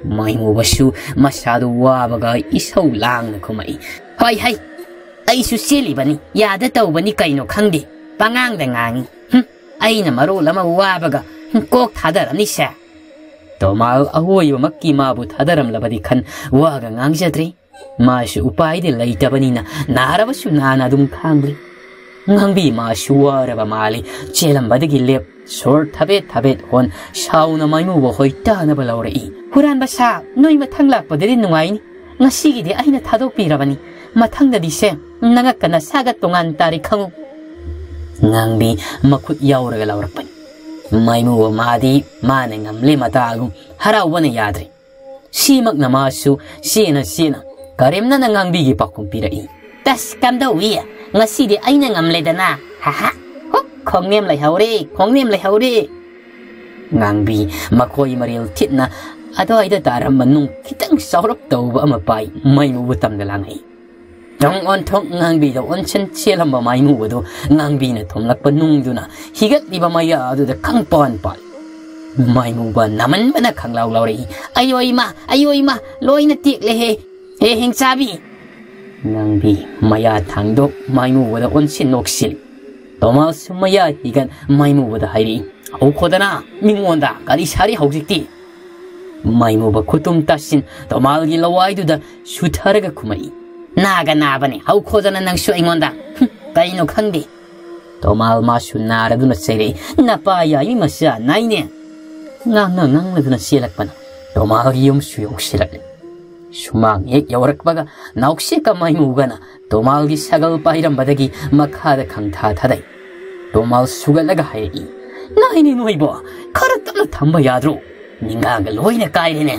ꯃꯥꯏꯃꯨꯕꯁꯨ ꯃꯁꯥꯗꯨ ꯋꯥꯕꯒ ꯏꯁꯧ ꯂꯥꯡꯅ ꯈꯨꯝꯃꯛꯏ, "ꯍꯣꯏ ꯍꯩ, ꯑꯩꯁꯨ ꯆꯦꯜꯂꯤꯕꯅꯤ, ꯌꯥꯗ ꯇꯧꯕꯅꯤ ꯀꯩꯅꯣ ꯈꯪꯗꯦ꯫ ꯄꯉꯥꯡꯗ ꯉꯥꯡꯉꯤ꯫ ꯍꯨꯝ, ꯑꯩꯅ ꯃꯔꯣꯜ ꯑꯃ ꯋꯥꯕꯒ ꯀꯣꯛ ꯊꯥꯗꯔꯅꯤꯁꯦ꯫" ꯇꯣꯃꯥꯜ ꯑꯋꯣꯏꯕꯃꯛꯀꯤ ꯃꯥꯕꯨ ꯊꯥꯗꯔꯝꯂꯕꯗꯤ ꯈꯟ ꯋꯥꯒ ꯉꯥꯡꯖꯗ꯭ꯔꯦ꯫ ꯃꯥꯁꯨ ꯎꯄꯥꯏꯗꯤ ꯂꯩꯇꯕꯅꯤꯅ ꯅꯥꯔꯕꯁꯨ ꯅꯥꯅ ꯑꯗꯨꯝ ꯈꯥꯡꯂꯤ꯫ ꯉꯥꯡꯕꯤ ꯃꯥꯁꯨ ꯋꯥꯔꯕ ꯃꯥꯜꯂꯤ꯫ ꯆꯦꯜꯂꯝꯕꯗꯒꯤ ꯂꯦꯞ, ꯁꯣꯔ ꯊꯕꯦꯠ ꯊꯕꯦꯠ ꯍꯣꯟ ꯁꯥꯎꯅ ꯃꯥꯏꯃꯨꯕ ꯍꯣꯏ ꯇꯥꯅꯕ ꯂꯧꯔꯛꯏ꯫ "ꯍꯨꯔꯥꯟꯕ ꯁꯥ, ꯅꯣꯏ ꯃꯊꯪ ꯂꯥꯛꯄꯗꯗꯤ ꯅꯨꯡꯉꯥꯏꯅꯤ꯫ ꯉꯁꯤꯒꯤꯗꯤ ꯑꯩꯅ ꯊꯥꯗꯣꯛꯄꯤꯔꯕꯅꯤ꯫ ꯃꯊꯪꯗꯗꯤ ꯁꯦ, ꯅꯉꯛꯀ ꯅꯁꯥꯒ ꯇꯣꯉꯥꯟ ꯇꯥꯔꯤ ꯈꯪꯉꯨ꯫" ꯉꯥꯡꯕꯤ ꯃꯈꯨꯠ ꯌꯥꯎꯔꯒ ꯂꯧꯔꯛꯄꯅꯤ꯫ ꯃꯥꯏꯃꯨꯕ ꯃꯥꯗꯤ ꯃꯥꯅ ꯉꯝꯂꯦ ꯃꯇꯥꯒꯨꯝ ꯍꯔꯥꯎꯕꯅ ꯌꯥꯗ꯭ꯔꯦ꯫ ꯁꯤꯃꯛꯅ ꯃꯥꯁꯨ ꯆꯦꯅ ꯆꯦꯅ ꯀꯔꯦꯝꯅꯅ ꯉꯥꯡꯕꯤꯒꯤ ꯄꯥꯎꯈꯨꯝ ꯄꯤꯔꯛꯏ꯫ "ꯇꯁ, ꯀꯝꯗꯧꯏ? ꯉꯁꯤꯗꯤ ꯑꯩꯅ ꯉꯝꯂꯦꯗꯅ꯫ ꯍꯥꯍꯥ! ꯍꯨꯛ, ꯈꯣꯡꯅꯦꯝ ꯂꯩꯍꯧꯔꯦ, ꯈꯣꯡꯅꯦꯝ ꯂꯩꯍꯧꯔꯦ!" ꯉꯥꯡꯕꯤ ꯃꯈꯣꯏ ꯃꯔꯦꯜ ꯊꯤꯠꯅ ꯑꯗꯨꯋꯥꯏꯗ ꯇꯥꯔꯝꯕ ꯅꯨꯡ ꯈꯤꯇꯪ ꯆꯥꯎꯔꯞ ꯇꯧꯕ ꯑꯃ ꯄꯥꯏ ꯃꯥꯏꯃꯨꯕ ꯇꯝꯗ ꯂꯥꯡꯉꯛꯏ꯫ ꯇꯨꯡ ꯑꯣꯟꯊꯣꯛ ꯉꯥꯡꯕꯤꯗ ꯑꯣꯟꯁꯤꯟ ꯆꯦꯜꯂꯝꯕ ꯃꯥꯏꯃꯨꯕꯗꯨ ꯉꯥꯡꯕꯤꯅ ꯊꯣꯝꯂꯛꯄ ꯅꯨꯡꯗꯨꯅ ꯍꯤꯒꯠꯂꯤꯕ ꯃꯌꯥ ꯑꯗꯨꯗ ꯈꯪꯄꯥꯟ ꯄꯥꯜꯂꯤ꯫ ꯃꯥꯏꯃꯨꯕ ꯅꯥꯃꯟꯕꯅ ꯈꯪꯂꯥꯎ ꯂꯥꯎꯔꯛꯏ, "ꯑꯌꯣ ꯏꯃꯥ, ꯑꯌꯣ ꯏꯃꯥ, ꯂꯣꯏꯅ ꯇꯦꯛꯂꯦꯍꯦ꯫ ꯍꯦ ꯍꯤꯡꯆꯥꯕꯤ!" ꯉꯥꯡꯕꯤ ꯃꯌꯥ ꯊꯥꯡꯗꯣꯛ ꯃꯥꯏꯃꯨꯕꯗ ꯑꯣꯟꯁꯤꯟ ꯅꯣꯛꯁꯤꯜꯂꯤ꯫ ꯇꯣꯃꯥꯁꯁꯨ ꯃꯌꯥ ꯍꯤꯒꯠ ꯃꯥꯏꯃꯨꯕꯗ ꯍꯥꯏꯔꯛꯏ, "ꯍꯧꯈꯣꯗꯅ, ꯃꯤꯉꯣꯟꯗ ꯀꯔꯤ ꯁꯥꯔꯤ ꯍꯧꯖꯤꯛꯇꯤ?" ꯃꯥꯏꯃꯨꯕ ꯈꯨꯇꯨꯝ ꯇꯥꯁꯤꯟ ꯇꯣꯃꯥꯜꯒꯤ ꯂꯋꯥꯏꯗꯨꯗ ꯁꯨꯊꯔꯒ ꯈꯨꯝꯃꯛꯏ, "ꯅꯥꯒ ꯅꯥꯕꯅꯦ, ꯍꯧꯈꯣꯗꯅ ꯅꯪꯁꯨ ꯑꯩꯉꯣꯟꯗ꯫ ꯍꯨꯝ, ꯀꯩꯅꯣ ꯈꯪꯗꯦ꯫" ꯇꯣꯃꯥꯜ ꯃꯥꯁꯨ ꯅꯥꯔꯗꯨꯅ ꯆꯩꯔꯛꯏ, "ꯅꯄꯥ ꯌꯥꯏꯃꯤ ꯃꯆꯥ ꯅꯥꯏꯅꯦ!" ꯉꯥꯡꯅ ꯉꯥꯡꯅꯗꯨꯅ ꯆꯦꯜꯂꯛꯄꯅ ꯇꯣꯃꯥꯜꯒꯤ ꯌꯨꯝꯁꯨ ꯌꯧꯁꯤꯜꯂꯛꯂꯦ꯫ ꯁꯨꯃꯥꯡ ꯍꯦꯛ ꯌꯧꯔꯛꯄꯒ ꯅꯥꯎꯁꯦꯛꯀ ꯃꯥꯏꯃꯨꯒꯅ ꯇꯣꯃꯥꯜꯒꯤ ꯁꯒꯜ ꯄꯥꯏꯔꯝꯕꯗꯒꯤ ꯃꯈꯥꯗ ꯈꯪꯊꯥ ꯊꯥꯗꯩ꯫ ꯇꯣꯃꯥꯜ ꯁꯨꯒꯠꯂꯒ ꯍꯥꯏꯔꯛꯏ, "ꯅꯥꯏꯅꯦ ꯅꯣꯏꯕꯣ, ꯈꯔ ꯇꯞꯅ ꯊꯝꯕ ꯌꯥꯗ꯭ꯔꯣ? ꯅꯤꯡꯒꯥꯡꯒ ꯂꯣꯏꯅ ꯀꯥꯏꯔꯦꯅꯦ꯫"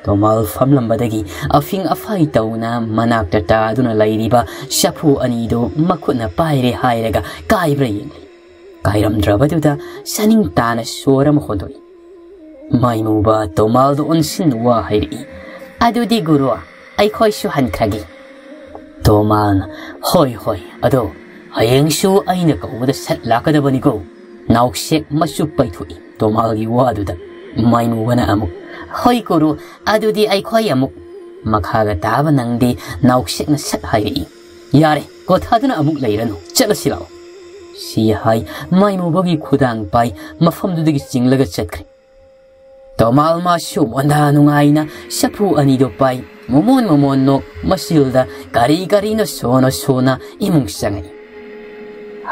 ꯇꯣꯃꯥꯜ ꯐꯝꯂꯝꯕꯗꯒꯤ ꯑꯐꯤꯡ ꯑꯐꯥꯏ ꯇꯧꯅ ꯃꯅꯥꯛꯇ ꯇꯥꯗꯨꯅ ꯂꯩꯔꯤꯕ ꯆꯐꯨ ꯑꯅꯤꯗꯨ ꯃꯈꯨꯠꯅ ꯄꯥꯏꯔꯦ ꯍꯥꯏꯔꯒ ꯀꯥꯏꯕ꯭ꯔꯥ ꯌꯦꯡꯂꯤ꯫ ꯀꯥꯏꯔꯝꯗ꯭ꯔꯕꯗꯨꯗ ꯆꯥꯅꯤꯡ ꯇꯥꯅ ꯁꯣꯔ ꯑꯃ ꯍꯣꯟꯗꯣꯛꯏ꯫ ꯃꯥꯏꯃꯨꯕ ꯇꯣꯃꯥꯜꯗ ꯑꯣꯟꯁꯤꯟ ꯋꯥ ꯍꯥꯏꯔꯛꯏ, "ꯑꯗꯨꯗꯤ ꯒꯨꯔꯨ, ꯑꯩꯈꯣꯏꯁꯨ ꯍꯟꯈ꯭ꯔꯒꯦ꯫" ꯇꯣꯃꯥꯜꯅ, "ꯍꯣꯏ, ꯍꯣꯏ, ꯑꯗꯣ ꯍꯌꯦꯡꯁꯨ ꯑꯩꯅ ꯀꯧꯕꯗ ꯁꯠ ꯂꯥꯛꯀꯗꯕꯅꯤꯀꯣ꯫" ꯅꯥꯎꯁꯦꯛ ꯃꯆꯨ ꯄꯩꯊꯣꯛꯏ ꯇꯣꯃꯥꯜꯒꯤ ꯋꯥꯗꯨꯗ꯫ ꯃꯥꯏꯃꯨꯕꯅ ꯑꯃꯨꯛ, "ꯍꯣꯏ ꯒꯨꯔꯨ, ꯑꯗꯨꯗꯤ ꯑꯩꯈꯣꯏ ꯑꯃꯨꯛ꯫" ꯃꯈꯥꯒ ꯇꯥꯕ ꯅꯪꯗꯦ, ꯅꯥꯎꯁꯦꯛꯅ ꯁꯠ ꯍꯥꯏꯔꯛꯏ, "ꯌꯥꯔꯦ, ꯀꯣꯊꯥꯗꯨꯅ ꯑꯃꯨꯛ ꯂꯩꯔꯅꯨ, ꯆꯠꯂꯁꯤ ꯂꯥꯛꯑꯣ꯫" ꯁꯤ ꯍꯥꯏ ꯃꯥꯏꯃꯨꯕꯒꯤ ꯈꯨꯗꯥꯡ ꯄꯥꯏ ꯃꯐꯝꯗꯨꯗꯒꯤ ꯆꯤꯡꯂꯒ ꯆꯠꯈ꯭ꯔꯦ꯫ ꯇꯣꯃꯥꯜ ꯃꯥꯁꯨ ꯃꯣꯟꯗꯥ ꯅꯨꯡꯉꯥꯏꯅ ꯆꯐꯨ ꯑꯅꯤꯗꯨ ꯄꯥꯏ꯫ ꯃꯣꯃꯣꯟ ꯃꯣꯃꯣꯟ ꯅꯣꯛ ꯃꯆꯤꯜꯗ ꯀꯔꯤ ꯀꯔꯤꯅꯣ ꯁꯣꯅ ꯁꯣꯅ ꯏꯃꯨꯡ ꯆꯪꯉꯛꯏ꯫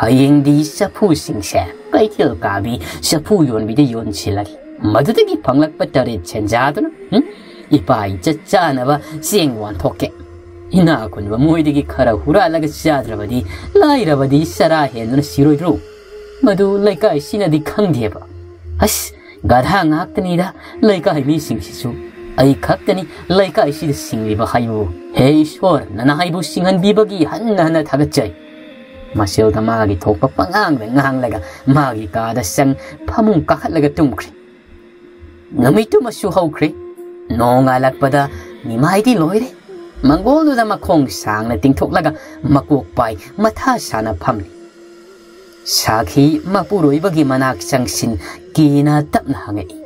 ꯍꯌꯦꯡꯗꯤ ꯆꯐꯨꯁꯤꯡꯁꯦ ꯀꯩꯊꯦꯜ ꯀꯥꯕꯤ ꯆꯐꯨ ꯌꯣꯟꯕꯤꯗ ꯌꯣꯟꯁꯤꯜꯂꯒꯦ꯫ ꯃꯗꯨꯗꯒꯤ ꯐꯪꯂꯛꯄ ꯇꯔꯦꯠ ꯁꯦꯟꯖꯥꯗꯨꯅ, ꯍꯨꯝ, ꯏꯄꯥ ꯏꯆꯠ ꯆꯥꯅꯕ ꯆꯦꯡ ꯋꯥꯟꯊꯣꯛꯀꯦ꯫ ꯏꯅꯥ ꯈꯨꯟꯕ ꯃꯣꯏꯗꯒꯤ ꯈꯔ ꯍꯨꯔꯥꯜꯂꯒ ꯆꯥꯗ꯭ꯔꯕꯗꯤ ꯂꯥꯏꯔꯕꯗꯤ ꯆꯔꯥ ꯍꯦꯟꯗꯨꯅ ꯁꯤꯔꯣꯏꯗ꯭ꯔꯣ? ꯃꯗꯨ ꯂꯩꯀꯥꯏꯁꯤꯅꯗꯤ ꯈꯪꯗꯦꯕ꯫ ꯑꯁ, ꯒꯙꯥ ꯉꯥꯛꯇꯅꯤꯗ ꯂꯩꯀꯥꯏ ꯃꯤꯁꯤꯡꯁꯤꯁꯨ꯫ ꯑꯩ ꯈꯛꯇꯅꯤ ꯂꯩꯀꯥꯏꯁꯤꯗ ꯁꯤꯡꯂꯤꯕ ꯍꯥꯏꯕꯨ꯫ ꯍꯦ ꯏꯁꯣꯔ, ꯅꯅꯥꯏꯕꯨ ꯁꯤꯡꯍꯟꯕꯤꯕꯒꯤ ꯍꯟꯅ ꯍꯟꯅ ꯊꯥꯒꯠꯆꯩ꯫ ꯃꯁꯤꯜꯗ ꯃꯥꯒꯤ ꯊꯣꯛꯄ ꯄꯉꯥꯡꯗ ꯉꯥꯡꯂꯒ ꯃꯥꯒꯤ ꯀꯥꯗ ꯆꯪ ꯐꯃꯨꯡ ꯀꯥꯈꯠꯂꯒ ꯇꯨꯝꯈ꯭ꯔꯦ꯫ ꯅꯨꯃꯤꯠꯇꯨꯃꯁꯨ ꯍꯧꯈ꯭ꯔꯦ꯫ ꯅꯣꯡꯉꯥꯜꯂꯛꯄꯗ ꯅꯤꯃꯥꯏꯗꯤ ꯂꯣꯏꯔꯦ꯫ ꯃꯪꯒꯣꯜꯗꯨꯗ ꯃꯈꯣꯡ ꯁꯥꯡꯅ ꯇꯤꯡꯊꯣꯛꯂꯒ ꯃꯀꯣꯛ ꯄꯥꯏ ꯃꯊꯥ ꯁꯥꯅ ꯐꯝꯂꯤ꯫ ꯁꯥꯈꯤ ꯃꯄꯨꯔꯣꯏꯕꯒꯤ ꯃꯅꯥꯛ ꯆꯪꯁꯤꯟ ꯀꯤꯅ ꯇꯞꯅ ꯍꯪꯉꯛꯏ,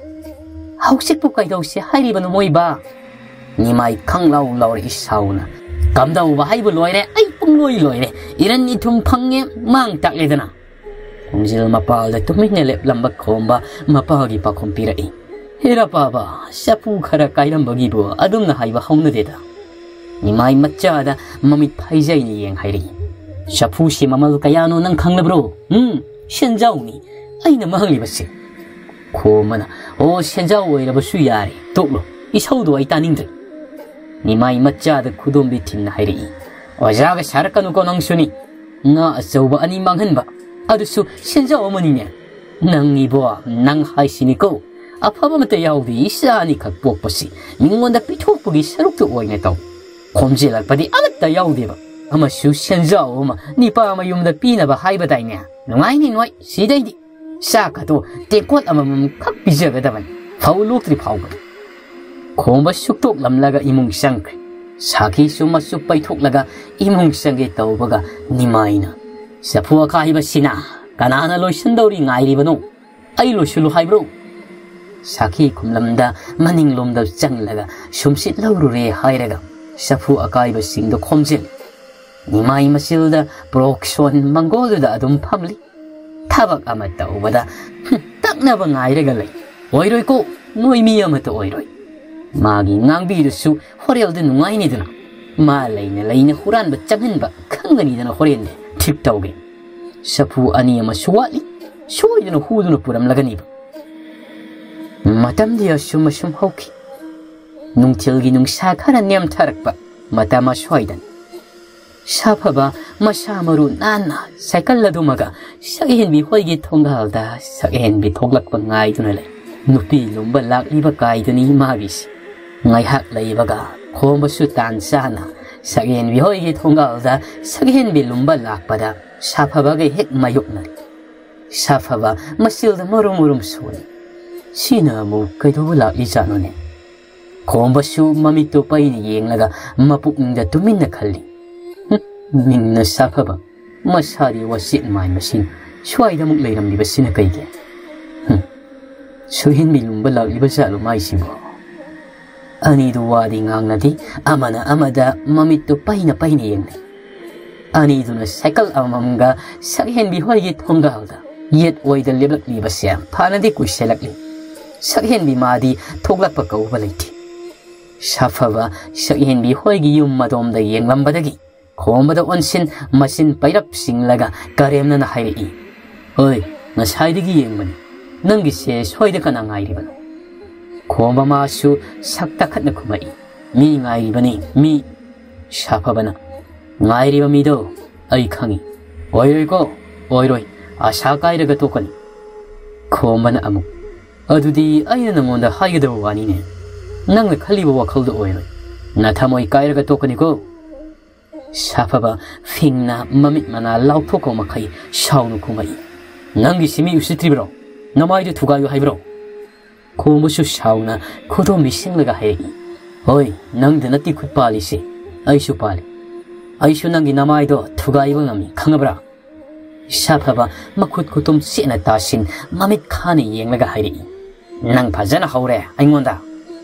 "ꯍꯧꯖꯤꯛꯄꯨ ꯀꯩꯗꯧꯁꯦ ꯍꯥꯏꯔꯤꯕꯅꯣ ꯃꯣꯏꯕ?" ꯅꯤꯃꯥꯏ ꯈꯪꯂꯥꯎ ꯂꯥꯎꯔꯛꯏ ꯁꯥꯎꯅ, "ꯀꯝꯗꯧꯕ ꯍꯥꯏꯕꯨ ꯂꯣꯏꯔꯦ, ꯑꯩ ꯄꯨꯡꯂꯣꯏ ꯂꯣꯏꯔꯦ꯫ ꯏꯔꯟ ꯏꯊꯨꯝ ꯐꯪꯉꯦ, ꯃꯥꯡ ꯇꯥꯛꯂꯦꯗꯅ꯫" ꯈꯣꯡꯖꯤꯜ ꯃꯄꯥꯜꯗ ꯇꯨꯃꯤꯟꯅ ꯂꯦꯞꯂꯝꯕ ꯈꯣꯝꯕ ꯃꯄꯥꯒꯤ ꯄꯥꯎꯈꯨꯝ ꯄꯤꯔꯛꯏ, "ꯍꯦꯔꯥ ꯄꯥꯕ, ꯆꯐꯨ ꯈꯔ ꯀꯥꯏꯔꯝꯕꯒꯤꯕꯨ ꯑꯗꯨꯝꯅ ꯍꯥꯏꯕ ꯍꯧꯅꯗꯦꯗ꯫" ꯅꯤꯃꯥꯏ ꯃꯆꯥꯗ ꯃꯃꯤꯠ ꯐꯩꯖꯩꯅ ꯌꯦꯡ ꯍꯥꯏꯔꯛꯏ, "ꯆꯐꯨꯁꯤ ꯃꯃꯜ ꯀꯌꯥꯅꯣ ꯅꯪ ꯈꯪꯂꯕ꯭ꯔꯣ? ꯎꯝ, ꯁꯦꯟꯖꯥꯎꯅꯤ꯫ ꯑꯩꯅ ꯃꯥꯡꯂꯤꯕꯁꯦ꯫" ꯈꯣꯝꯕꯅ, "ꯑꯣ, ꯁꯦꯟꯖꯥꯎ ꯑꯣꯏꯔꯕꯁꯨ ꯌꯥꯔꯦ, ꯇꯣꯛꯂꯣ꯫ ꯏꯁꯧꯗꯣ ꯑꯩ ꯇꯥꯅꯤꯡꯗ꯭ꯔꯦ꯫" ꯅꯤꯃꯥꯏ ꯃꯆꯥꯗ ꯈꯨꯗꯣꯝꯕꯤ ꯊꯤꯟꯅ ꯍꯥꯏꯔꯛꯏ, "ꯑꯣꯖꯥꯒ ꯁꯥꯔꯛꯀꯅꯨꯀꯣ ꯅꯪꯁꯨꯅꯤ꯫ ꯉꯥ ꯑꯆꯧꯕ ꯑꯅꯤ ꯃꯥꯡꯍꯟꯕ, ꯑꯗꯨꯁꯨ ꯁꯦꯟꯖꯥꯎ ꯑꯃꯅꯤꯅꯦ꯫ ꯅꯪ ꯏꯕꯣ, ꯅꯪ ꯍꯥꯏꯁꯤꯅꯤꯀꯣ, ꯑꯐꯕ ꯑꯃꯠꯇ ꯌꯥꯎꯗꯦ, ꯏꯆꯥ ꯑꯅꯤꯈꯛ ꯄꯣꯛꯄꯁꯤ ꯃꯤꯉꯣꯟꯗ ꯄꯤꯊꯣꯛꯄꯒꯤ ꯁꯔꯨꯛꯇ ꯑꯣꯏꯅ ꯇꯧ꯫ ꯈꯣꯝꯖꯤꯜꯂꯛꯄꯗꯤ ꯑꯃꯠꯇ ꯌꯥꯎꯗꯦꯕ, ꯑꯃꯁꯨ ꯁꯦꯟꯖꯥꯎ ꯑꯃ ꯅꯤꯄꯥ ꯃꯌꯨꯝꯗ ꯄꯤꯅꯕ ꯍꯥꯏꯕꯗꯥꯏꯅꯦ? ꯅꯨꯡꯉꯥꯏꯅꯤ ꯅꯣꯏ, ꯁꯤꯗꯩꯗꯤ ꯆꯥꯛ ꯑꯗꯣ ꯇꯦꯡꯀꯣꯠ ꯑꯃꯃꯝ ꯈꯛ ꯄꯤꯖꯒꯗꯕꯅꯤ, ꯐꯧ ꯂꯣꯛꯇ꯭ꯔꯤ ꯐꯥꯎꯕ꯫ ꯈꯣꯝꯕ ꯁꯨꯛꯇꯣꯛꯂꯝꯂꯒ ꯏꯃꯨꯡ ꯆꯪꯈ꯭ꯔꯦ꯫ ꯁꯥꯈꯤꯁꯨ ꯃꯆꯨ ꯄꯩꯊꯣꯛꯂꯒ ꯏꯃꯨꯡ ꯆꯪꯒꯦ ꯇꯧꯕꯒ ꯅꯤꯃꯥꯏꯅ, "ꯆꯐꯨ ꯑꯀꯥꯏꯕꯁꯤꯅ ꯀꯅꯥꯅ ꯂꯣꯏꯁꯤꯟꯗꯧꯔꯤ ꯉꯥꯏꯔꯤꯕꯅꯣ? ꯑꯩ ꯂꯣꯏꯁꯤꯜꯂꯨ ꯍꯥꯏꯕ꯭ꯔꯣ?" ꯁꯥꯈꯤ ꯈꯨꯝꯂꯝꯗ ꯃꯅꯤꯡꯂꯣꯝꯗ ꯆꯪꯂꯒ ꯁꯨꯝꯁꯤꯠ ꯂꯧꯔꯨꯔꯦ ꯍꯥꯏꯔꯒ ꯆꯐꯨ ꯑꯀꯥꯏꯕꯁꯤꯡꯗꯣ ꯈꯣꯝꯖꯤꯜ꯫ ꯅꯤꯃꯥꯏ ꯃꯆꯤꯜꯗ ꯄ꯭ꯔꯣꯛꯁꯣꯟ ꯃꯪꯒꯣꯜꯗꯨꯗ ꯑꯗꯨꯝ ꯐꯝꯂꯤ꯫ ꯊꯕꯛ ꯑꯃ ꯇꯧꯕꯗ, ꯍꯨꯝ, ꯇꯛꯅꯕ ꯉꯥꯏꯔꯒ ꯂꯩ꯫ ꯑꯣꯏꯔꯣꯏꯀꯣ, ꯅꯣꯏ ꯃꯤ ꯑꯃꯠꯇ ꯑꯣꯏꯔꯣꯏ꯫ ꯃꯥꯒꯤ ꯉꯥꯡꯕꯤꯗꯨꯁꯨ ꯍꯣꯔꯦꯜꯗ ꯅꯨꯡꯉꯥꯏꯅꯤꯗꯅ꯫ ꯃꯥ ꯂꯩꯅ ꯂꯩꯅ ꯍꯨꯔꯥꯟꯕ ꯆꯪꯍꯟꯕ ꯈꯪꯒꯅꯤꯗꯅ ꯍꯣꯔꯦꯟꯗꯤ꯫ ꯊꯤꯛ ꯇꯧꯒꯦ꯫ ꯆꯐꯨ ꯑꯅꯤ ꯑꯃꯁꯨ ꯋꯥꯠꯂꯤ꯫ ꯁꯣꯏꯗꯅ ꯍꯨꯗꯨꯅ ꯄꯨꯔꯝꯂꯒꯅꯤꯕ꯫ ꯃꯇꯝꯗꯤ ꯑꯁꯨꯝ ꯑꯁꯨꯝ ꯍꯧꯈꯤ꯫ ꯅꯨꯡꯊꯤꯜꯒꯤ ꯅꯨꯡꯁꯥ ꯈꯔ ꯅꯦꯝꯊꯔꯛꯄ ꯃꯇꯝ ꯑꯁ꯭ꯋꯥꯏꯗꯅꯤ꯫ ꯁꯥꯐꯕ ꯃꯁꯥ ꯃꯔꯨ ꯅꯥꯟꯅ ꯁꯥꯏꯀꯜ ꯑꯗꯨꯃꯒ ꯁꯛꯍꯦꯟꯕꯤ ꯍꯣꯏꯒꯤ ꯊꯣꯡꯒꯥꯜꯗ ꯁꯛꯍꯦꯟꯕꯤ ꯊꯣꯛꯂꯛꯄ ꯉꯥꯏꯗꯨꯅ ꯂꯩ꯫ ꯅꯨꯄꯤ ꯂꯨꯝꯕ ꯂꯥꯛꯂꯤꯕ ꯀꯥꯏꯗꯨꯅꯤ ꯃꯥꯒꯤꯁꯤ꯫ ꯉꯥꯏꯍꯥꯛ ꯂꯩꯕꯒ ꯈꯣꯝꯕꯁꯨ ꯇꯥꯟ ꯆꯥꯅ ꯁꯛꯍꯦꯟꯕꯤ ꯍꯣꯏꯒꯤ ꯊꯣꯡꯒꯥꯜꯗ ꯁꯛꯍꯦꯟꯕꯤ ꯂꯨꯝꯕ ꯂꯥꯛꯄꯗ ꯁꯥꯐꯕꯒ ꯍꯦꯛ ꯃꯥꯌꯣꯛꯅꯔꯦ꯫ ꯁꯥꯐꯕ ꯃꯆꯤꯜꯗ ꯃꯔꯨꯝ ꯃꯔꯨꯝ ꯁꯣꯜꯂꯤ꯫ "ꯁꯤꯅ ꯑꯃꯨꯛ ꯀꯩꯗꯧꯕ ꯂꯥꯛꯂꯤꯖꯥꯠꯅꯣꯅꯦ?" ꯈꯣꯝꯕꯁꯨ ꯃꯃꯤꯠꯇꯨ ꯄꯩꯅ ꯌꯦꯡꯂꯒ ꯃꯄꯨꯛꯅꯤꯡꯗ ꯇꯨꯃꯤꯟꯅ ꯈꯜꯂꯤ꯫ "ꯍꯨꯝ, ꯃꯤꯡꯅ ꯁꯥꯐꯕ, ꯃꯁꯥꯗꯤ ꯋꯥꯆꯦꯠ ꯃꯥꯟꯕꯁꯤꯡ ꯁ꯭ꯋꯥꯏꯗ ꯑꯃꯨꯛ ꯂꯩꯔꯝꯂꯤꯕꯁꯤꯅ ꯀꯩꯒꯤ? ꯍꯨꯝ, ꯁꯨꯍꯦꯟꯕꯤ ꯂꯨꯝꯕ ꯂꯥꯛꯂꯤꯕ ꯖꯥꯠꯂꯣ ꯃꯥꯏꯁꯤꯕꯣ?" ꯑꯅꯤꯗꯨ ꯋꯥꯗꯤ ꯉꯥꯡꯅꯗꯦ, ꯑꯃꯅ ꯑꯃꯗ ꯃꯃꯤꯠꯇꯨ ꯄꯩꯅ ꯄꯩꯅ ꯌꯦꯡꯅꯩ꯫ ꯑꯅꯤꯗꯨꯅ ꯁꯥꯏꯀꯜ ꯑꯃꯃꯝꯒ ꯁꯛꯍꯦꯟꯕꯤ ꯍꯣꯏꯒꯤ ꯊꯣꯡꯒꯥꯜꯗ ꯌꯦꯠ ꯑꯣꯏꯗ ꯂꯦꯞꯂꯛꯂꯤꯕꯁꯦ ꯐꯅꯗꯤ ꯀꯨꯏꯁꯜꯂꯛꯂꯤ꯫ ꯁꯛꯍꯦꯟꯕꯤ ꯃꯥꯗꯤ ꯊꯣꯛꯂꯛꯄ ꯀꯧꯕ ꯂꯩꯇꯦ꯫ ꯁꯥꯐꯕ ꯁꯛꯍꯦꯟꯕꯤ ꯍꯣꯏꯒꯤ ꯌꯨꯝ ꯑꯗꯣꯝꯗ ꯌꯦꯡꯂꯝꯕꯗꯒꯤ ꯈꯣꯝꯕꯗ ꯑꯣꯟꯁꯤꯟ ꯃꯆꯤꯟ ꯄꯩꯔꯞ ꯆꯤꯡꯂꯒ ꯀꯔꯦꯝꯅꯅ ꯍꯥꯏꯔꯛꯏ, "ꯍꯣꯏ, ꯉꯁꯥꯏꯗꯒꯤ ꯌꯦꯡꯕꯅꯤ꯫ ꯅꯪꯒꯤꯁꯦ ꯁ꯭ꯋꯥꯏꯗ ꯀꯅꯥ ꯉꯥꯏꯔꯤꯕꯅꯣ?" ꯈꯣꯝꯕ ꯃꯥꯁꯨ ꯁꯛ ꯇꯥꯈꯠꯅ ꯈꯨꯝꯃꯛꯏ, "ꯃꯤ ꯉꯥꯏꯔꯤꯕꯅꯤ, ꯃꯤ꯫" ꯁꯥꯐꯕꯅ, "ꯉꯥꯏꯔꯤꯕ ꯃꯤꯗꯣ ꯑꯩ ꯈꯪꯏ꯫ ꯑꯣꯏꯔꯣꯏꯀꯣ, ꯑꯣꯏꯔꯣꯏ꯫ ꯑꯁꯥ ꯀꯥꯏꯔꯒ ꯇꯣꯛꯀꯅꯤ꯫" ꯈꯣꯝꯕꯅ ꯑꯃꯨꯛ, ꯑꯗꯨꯗꯤ ꯑꯩꯅ ꯅꯪꯉꯣꯟꯗ ꯍꯥꯏꯒꯗꯕ ꯋꯥꯅꯤꯅꯦ꯫ ꯅꯪꯅ ꯈꯜꯂꯤꯕ ꯋꯥꯈꯜꯗꯣ ꯑꯣꯏꯔꯣꯏ꯫ ꯅꯊꯃꯣꯏ ꯀꯥꯏꯔꯒ ꯇꯣꯛꯀꯅꯤꯀꯣ꯫ ꯁꯥꯐꯕ ꯐꯤꯡꯅ ꯃꯃꯤꯠ ꯃꯅꯥ ꯂꯥꯎꯊꯣꯛꯄ ꯃꯈꯩ ꯁꯥꯎꯅ ꯈꯨꯝꯃꯛꯏ꯫ "ꯅꯪꯒꯤ ꯁꯤ ꯃꯤ ꯎꯁꯤꯠꯇ꯭ꯔꯤꯕ꯭ꯔꯣ? ꯅꯃꯥꯏꯗꯨ ꯊꯨꯒꯥꯏꯌꯨ ꯍꯥꯏꯕ꯭ꯔꯣ?" ꯈꯣꯝꯕꯁꯨ ꯁꯥꯎꯅ ꯈꯨꯗꯣꯝꯕꯤ ꯁꯤꯡꯂꯒ ꯍꯥꯏꯔꯛꯏ꯫ "ꯍꯣꯏ, ꯅꯪꯗ ꯅꯠꯇꯦ ꯈꯨꯠ ꯄꯥꯜꯂꯤꯁꯦ, ꯑꯩꯁꯨ ꯄꯥꯜꯂꯤ꯫ ꯑꯩꯁꯨ ꯅꯪꯒꯤ ꯅꯃꯥꯏꯗꯣ ꯊꯨꯒꯥꯏꯕ ꯉꯝꯃꯤ, ꯈꯪꯉꯕ꯭ꯔꯥ?" ꯁꯥꯐꯕ ꯃꯈꯨꯠ ꯈꯨꯇꯨꯝ ꯆꯦꯠꯅ ꯇꯥꯁꯤꯟ, ꯃꯃꯤꯠ ꯈꯥꯅ ꯌꯦꯡꯂꯒ ꯍꯥꯏꯔꯛꯏ꯫ "ꯅꯪ ꯐꯖꯅ ꯍꯧꯔꯦ ꯑꯩꯉꯣꯟꯗ!"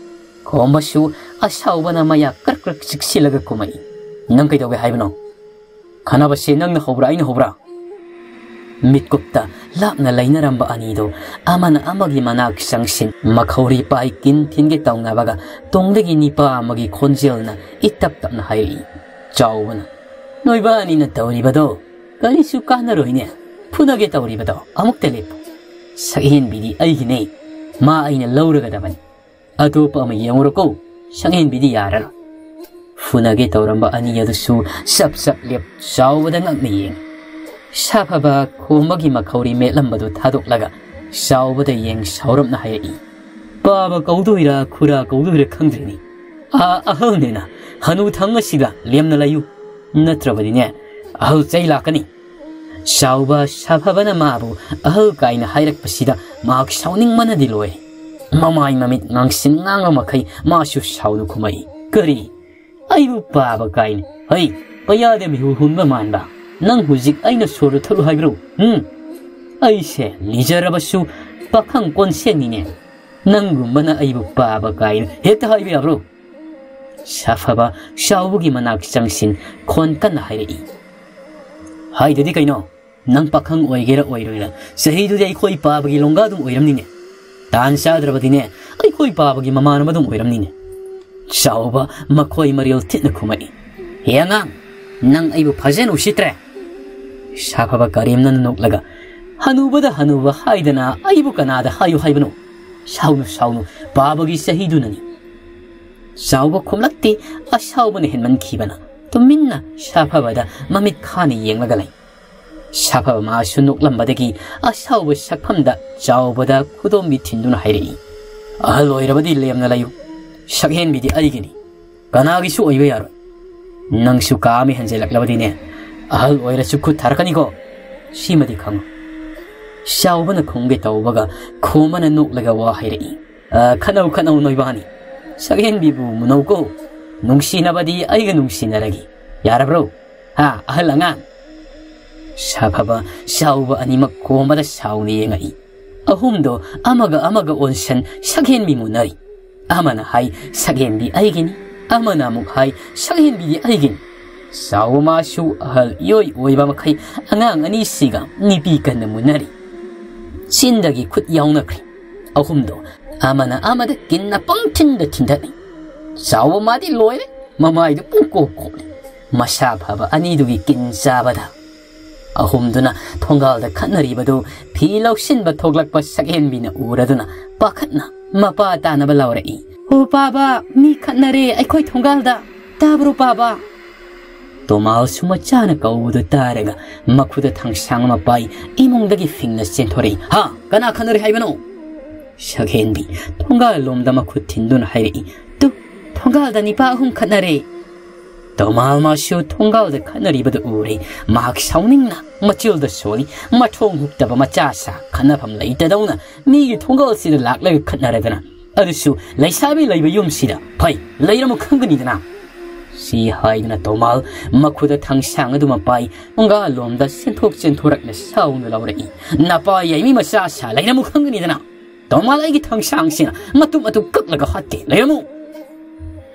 ꯈꯣꯝꯕꯁꯨ ꯑꯁꯥꯎꯕꯅ ꯃꯌꯥ ꯀ꯭ꯔꯛ ꯀ꯭ꯔꯛ ꯆꯤꯛꯁꯤꯜꯂꯒ ꯈꯨꯝꯃꯛꯏ꯫ "ꯅꯪ ꯀꯩꯗꯧꯒꯦ ꯍꯥꯏꯕꯅꯣ? ꯈꯟꯅꯕꯁꯦ ꯅꯪꯅ ꯍꯧꯕ꯭ꯔꯥ, ꯑꯩꯅ ꯍꯧꯕ꯭ꯔꯥ?" ꯃꯤꯠꯀꯨꯞꯇ ꯂꯥꯞꯅ ꯂꯩꯅꯔꯝꯕ ꯑꯅꯤꯗꯨ ꯑꯃꯅ ꯑꯃꯒꯤ ꯃꯅꯥꯛ ꯆꯪꯁꯤꯟ, ꯃꯈꯧꯔꯤ ꯄꯥꯏ ꯀꯤꯟ ꯊꯤꯟꯒꯦ ꯇꯧꯅꯕꯒ ꯇꯨꯡꯗꯒꯤ ꯅꯤꯄꯥ ꯑꯃꯒꯤ ꯈꯣꯟꯖꯦꯜꯅ ꯏꯇꯞ ꯇꯞꯅ ꯍꯥꯏꯔꯛꯏ꯫ ꯆꯥꯎꯕꯅ, "ꯅꯣꯏꯕꯥꯅꯤꯅ ꯇꯧꯔꯤꯕꯗꯣ ꯀꯔꯤꯁꯨ ꯀꯥꯟꯅꯔꯣꯏꯅꯦ꯫ ꯐꯨꯅꯒꯦ ꯇꯧꯔꯤꯕꯗꯣ ꯑꯃꯨꯛꯇ ꯂꯦꯞꯄꯨ꯫ ꯁꯛꯍꯦꯟꯕꯤꯗꯤ ꯑꯩꯒꯤꯅꯦ꯫ ꯃꯥ ꯑꯩꯅ ꯂꯧꯔꯒꯗꯕꯅꯤ꯫ ꯑꯇꯣꯞꯄ ꯑꯃ ꯌꯦꯡꯉꯨꯔꯣꯀꯣ꯫ ꯁꯛꯍꯦꯟꯕꯤꯗꯤ ꯌꯥꯔꯔꯣꯏ꯫" ꯐꯨꯅꯒꯦ ꯇꯧꯔꯝꯕ ꯑꯅꯤ ꯑꯗꯨꯁꯨ ꯆꯞ ꯆꯞ ꯂꯦꯞ ꯆꯥꯎꯕꯗ ꯉꯛꯅ ꯌꯦꯡꯉꯤ꯫ ꯁꯥꯐꯕ ꯈꯣꯝꯕꯒꯤ ꯃꯈꯧꯔꯤ ꯃꯦꯠꯂꯝꯕꯗꯨ ꯊꯥꯗꯣꯛꯂꯒ ꯆꯥꯎꯕꯗ ꯌꯦꯡ ꯁꯥꯎꯔꯞꯅ ꯍꯥꯏꯔꯛꯏ꯫ "ꯄꯥꯕ ꯀꯧꯗꯣꯏꯔꯥ ꯈꯨꯔꯥ ꯀꯧꯗꯣꯏꯔꯥ ꯈꯪꯗ꯭ꯔꯦꯅꯦ꯫ ꯑꯥ, ꯑꯍꯜꯅꯦꯅ ꯍꯅꯨ ꯊꯪ ꯑꯁꯤꯗ ꯂꯦꯝꯅ ꯂꯩꯌꯨ꯫ ꯅꯠꯇ꯭ꯔꯕꯗꯤꯅꯦ ꯑꯍꯜ ꯆꯩ ꯂꯥꯛꯀꯅꯤ꯫" ꯆꯥꯎꯕ ꯁꯥꯐꯕꯅ ꯃꯥꯕꯨ ꯑꯍꯜ ꯀꯥꯏꯅ ꯍꯥꯏꯔꯛꯄꯁꯤꯗ ꯃꯍꯥꯛ ꯁꯥꯎꯅꯤꯡꯕꯅꯗꯤ ꯂꯣꯏꯔꯦ꯫ ꯃꯃꯥꯏ ꯃꯃꯤꯠ ꯉꯥꯡꯁꯤꯟ ꯉꯥꯡꯕ ꯃꯈꯩ ꯃꯥꯁꯨ ꯁꯥꯎꯅ ꯈꯨꯝꯃꯛꯏ꯫ "ꯀꯔꯤ? ꯑꯩꯕꯨ ꯄꯥꯕ ꯀꯥꯏꯅ? ꯍꯩ, ꯄꯌꯥꯗ ꯃꯤꯍꯨ ꯍꯨꯟꯕ ꯃꯥꯟꯕ꯫ ꯅꯪ ꯍꯧꯖꯤꯛ ꯑꯩꯅ ꯁꯣꯔꯗ ꯊꯠꯂꯨ ꯍꯥꯏꯕ꯭ꯔꯣ? ꯎꯝ? ꯑꯩꯁꯦ ꯂꯤꯖꯔꯕꯁꯨ ꯄꯥꯈꯪ ꯀꯣꯟꯁꯦꯟꯅꯤꯅꯦ꯫ ꯅꯪꯒꯨꯝꯕꯅ ꯑꯩꯕꯨ ꯄꯥꯕ ꯀꯥꯏꯅ ꯍꯦꯛꯇ ꯍꯥꯏꯕ ꯌꯥꯕ꯭ꯔꯣ?" ꯁꯥꯐꯕ ꯆꯥꯎꯕꯒꯤ ꯃꯅꯥꯛ ꯆꯪꯁꯤꯟ ꯈꯣꯟ ꯀꯟꯅ ꯍꯥꯏꯔꯛꯏ꯫ "ꯍꯥꯏꯗꯗꯤ ꯀꯩꯅꯣ? ꯅꯪ ꯄꯥꯈꯪ ꯑꯣꯏꯒꯦꯔꯥ ꯑꯣꯏꯔꯣꯏꯔꯥ, ꯆꯍꯤꯗꯨꯗꯤ ꯑꯩꯈꯣꯏ ꯄꯥꯕꯒꯤ ꯂꯣꯡꯒꯥ ꯑꯗꯨꯝ ꯑꯣꯏꯔꯝꯅꯤꯅꯦ꯫ ꯇꯥꯟ ꯆꯥꯗ꯭ꯔꯕꯗꯤꯅꯦ ꯑꯩꯈꯣꯏ ꯄꯥꯕꯒꯤ ꯃꯃꯥꯟꯅꯕ ꯑꯗꯨꯝ ꯑꯣꯏꯔꯝꯅꯤꯅꯦ꯫" ꯆꯥꯎꯕ ꯃꯈꯣꯏ ꯃꯔꯤꯜ ꯊꯤꯠꯅ ꯈꯨꯝꯃꯛꯏ꯫ "ꯍꯦ ꯑꯉꯥꯡ, ꯅꯪ ꯑꯩꯕꯨ ꯐꯖꯅ ꯎꯁꯤꯠꯇ꯭ꯔꯦ꯫" ꯁꯥꯐꯕ ꯀꯔꯦꯝꯅ ꯅꯣꯛꯂꯒ, "ꯍꯅꯨꯕꯗ ꯍꯅꯨꯕ ꯍꯥꯏꯗꯅ ꯑꯩꯕꯨ ꯀꯅꯥꯗ ꯍꯥꯏꯌꯨ ꯍꯥꯏꯕꯅꯣ? ꯁꯥꯎꯅꯨ, ꯁꯥꯎꯅꯨ, ꯄꯥꯕꯒꯤ ꯆꯍꯤꯗꯨꯅꯅꯤ꯫" ꯆꯥꯎꯕ ꯈꯨꯝꯂꯛꯇꯦ, ꯑꯁꯥꯎꯕꯅ ꯍꯦꯟꯃꯟꯈꯤꯕꯅ ꯇꯨꯃꯤꯟꯅ ꯁꯥꯐꯕꯗ ꯃꯃꯤꯠ ꯈꯥꯅ ꯌꯦꯡꯂꯒ ꯂꯩ꯫ ꯁꯥꯐꯕ ꯃꯥꯁꯨ ꯅꯣꯛꯂꯝꯕꯗꯒꯤ ꯑꯁꯥꯎꯕ ꯁꯛꯐꯝꯗ ꯆꯥꯎꯕꯗ ꯈꯨꯗꯣꯝꯕꯤ ꯊꯤꯟꯗꯨꯅ ꯍꯥꯏꯔꯛꯏ, "ꯑꯍꯜ ꯑꯣꯏꯔꯕꯗꯤ ꯂꯦꯝꯅ ꯂꯩꯌꯨ꯫ ꯁꯛꯍꯦꯟꯕꯤꯗꯤ ꯑꯩꯒꯤꯅꯤ꯫ ꯀꯅꯥꯒꯤꯁꯨ ꯑꯣꯏꯕ ꯌꯥꯔꯣꯏ꯫ ꯅꯪꯁꯨ ꯀꯥ ꯑꯃ ꯍꯦꯟꯖꯜꯂꯛꯂꯕꯗꯤꯅꯦ, ꯑꯍꯜ ꯑꯣꯏꯔꯁꯨ ꯈꯨꯠ ꯊꯥꯔꯛꯀꯅꯤꯀꯣ꯫ ꯁꯤꯃꯗꯤ ꯈꯪꯉꯨ꯫" ꯆꯥꯎꯕꯅ ꯈꯨꯝꯒꯦ ꯇꯧꯕꯒ ꯈꯣꯝꯕꯅ ꯅꯣꯛꯂꯒ ꯋꯥ ꯍꯥꯏꯔꯛꯏ, "ꯑ, ꯈꯠꯅꯧ, ꯈꯠꯅꯧ ꯅꯣꯏꯕꯥꯅꯤ꯫ ꯁꯛꯍꯦꯟꯕꯤꯕꯨ ꯃꯨꯅꯧꯀꯣ꯫ ꯅꯨꯡꯁꯤꯅꯕꯗꯤ ꯑꯩꯒ ꯅꯨꯡꯁꯤꯅꯔꯒꯦ꯫ ꯌꯥꯔꯕ꯭ꯔꯣ? ꯍꯥ, ꯑꯍꯜ ꯑꯉꯥꯡ?" ꯁꯥꯐꯕ ꯆꯥꯎꯕ ꯑꯅꯤꯃꯛ ꯈꯣꯝꯕꯗ ꯁꯥꯎꯅ ꯌꯦꯡꯉꯛꯏ꯫ ꯑꯍꯨꯝꯗꯣ ꯑꯃꯒ ꯑꯃꯒ ꯑꯣꯟꯁꯟ ꯁꯛꯍꯦꯟꯕꯤ ꯃꯨꯟꯅꯔꯤ꯫ ꯑꯃꯅ ꯍꯥꯏ, "ꯁꯛꯍꯦꯟꯕꯤ ꯑꯩꯒꯤꯅꯤ"꯫ ꯑꯃꯅ ꯑꯃꯨꯛ ꯍꯥꯏ, "ꯁꯛꯍꯦꯟꯕꯤꯗꯤ ꯑꯩꯒꯤꯅꯤ"꯫ ꯆꯥꯎꯕ ꯃꯥꯁꯨ ꯑꯍꯜ ꯏꯑꯣꯏ ꯑꯣꯏꯕ ꯃꯈꯩ ꯑꯉꯥꯡ ꯑꯅꯤꯁꯤꯒ ꯅꯤꯄꯤ ꯀꯟꯅ ꯃꯨꯟꯅꯔꯤ꯫ ꯆꯤꯟꯗꯒꯤ ꯈꯨꯠ ꯌꯥꯎꯅꯈ꯭ꯔꯦ꯫ ꯑꯍꯨꯝꯗꯣ ꯑꯃꯅ ꯑꯃꯗ ꯀꯤꯟꯅ ꯄꯪꯊꯤꯟꯗ ꯊꯤꯟꯗꯠꯂꯤ꯫ ꯆꯥꯎꯕ ꯃꯥꯗꯤ ꯂꯣꯏꯔꯦ, ꯃꯃꯥꯏꯗꯨ ꯄꯨꯡꯀꯣꯞ ꯀꯣꯞꯂꯤ꯫ ꯃꯁꯥ ꯐꯕ ꯑꯅꯤꯗꯨꯒꯤ ꯀꯤꯟ ꯆꯥꯕꯗ꯫ ꯑꯍꯨꯝꯗꯨꯅ ꯊꯣꯡꯒꯥꯜꯗ ꯈꯠꯅꯔꯤꯕꯗꯨ ꯐꯤ ꯂꯧꯁꯤꯟꯕ ꯊꯣꯛꯂꯛꯄ ꯁꯛꯍꯦꯟꯕꯤꯅ ꯎꯔꯗꯨꯅ ꯄꯥꯈꯠꯅ ꯃꯄꯥ ꯇꯥꯅꯕ ꯂꯥꯎꯔꯛꯏ, "ꯑꯣ ꯄꯥꯕ, ꯃꯤ ꯈꯠꯅꯔꯦ ꯑꯩꯈꯣꯏ ꯊꯣꯡꯒꯥꯜꯗ꯫ ꯇꯥꯕ꯭ꯔꯣ ꯄꯥꯕ?" ꯇꯣꯃꯥꯜꯁꯨ ꯃꯆꯥꯅ ꯀꯧꯕꯗꯨ ꯇꯥꯔꯒ ꯃꯈꯨꯠꯇ ꯊꯥꯡꯁꯥꯡ ꯑꯃ ꯄꯥꯏ ꯏꯃꯨꯡꯗꯒꯤ ꯐꯤꯡꯅ ꯆꯦꯟꯊꯣꯔꯛꯏ꯫ "ꯍꯥ? ꯀꯅꯥ ꯈꯠꯅꯔꯦ ꯍꯥꯏꯕꯅꯣ?" ꯁꯛꯍꯦꯟꯕꯤ ꯊꯣꯡꯒꯥꯜ ꯂꯣꯝꯗ ꯃꯈꯨꯠ ꯊꯤꯟꯗꯨꯅ ꯍꯥꯏꯔꯛꯏ, "ꯇꯨ, ꯊꯣꯡꯒꯥꯜꯗ ꯅꯤꯄꯥ ꯑꯍꯨꯝ ꯈꯠꯅꯔꯦ"꯫ ꯇꯣꯃꯥꯜ ꯃꯥꯁꯨ ꯊꯣꯡꯒꯥꯜꯗ ꯈꯠꯅꯔꯤꯕꯗꯨ ꯎꯔꯦ꯫ ꯃꯍꯥꯛ ꯁꯥꯎꯅꯤꯡꯅ ꯃꯆꯤꯜꯗ ꯁꯣꯜꯂꯤ, "ꯃꯊꯣꯡ ꯍꯨꯛꯇꯕ ꯃꯆꯥꯁꯥ, ꯈꯠꯅꯐꯝ ꯂꯩꯇꯗꯧꯅ ꯃꯤꯒꯤ ꯊꯣꯡꯒꯥꯜꯁꯤꯗ ꯂꯥꯛꯂꯒ ꯈꯠꯅꯔꯗꯅ꯫ ꯑꯗꯨꯁꯨ ꯂꯩꯁꯥꯕꯤ ꯂꯩꯕ ꯌꯨꯝꯁꯤꯗ꯫ ꯐꯩ, ꯂꯩꯔꯝꯃꯨ ꯈꯪꯒꯅꯤꯗꯅ"꯫ ꯁꯤ ꯍꯥꯏꯗꯨꯅ ꯇꯣꯃꯥꯜ ꯃꯈꯨꯠꯇ ꯊꯥꯡꯁꯥꯡ ꯑꯗꯨꯃ ꯄꯥꯏ ꯊꯣꯡꯒꯥꯜ ꯂꯣꯝꯗ ꯆꯦꯟꯊꯣꯛ ꯆꯦꯟꯊꯣꯔꯛꯅ ꯁꯥꯎꯅ ꯂꯥꯎꯔꯛꯏ, "ꯅꯄꯥ ꯌꯥꯏꯃꯤ ꯃꯆꯥꯁꯥ, ꯂꯩꯔꯝꯃꯨ ꯈꯪꯒꯅꯤꯗꯅ꯫ ꯇꯣꯃꯥꯜ ꯑꯩꯒꯤ ꯊꯥꯡꯁꯥꯡꯁꯤꯅ ꯃꯇꯨꯝ ꯃꯇꯨꯝ ꯀꯛꯂꯒ ꯍꯥꯠꯀꯦ, ꯂꯩꯔꯝꯃꯨ!"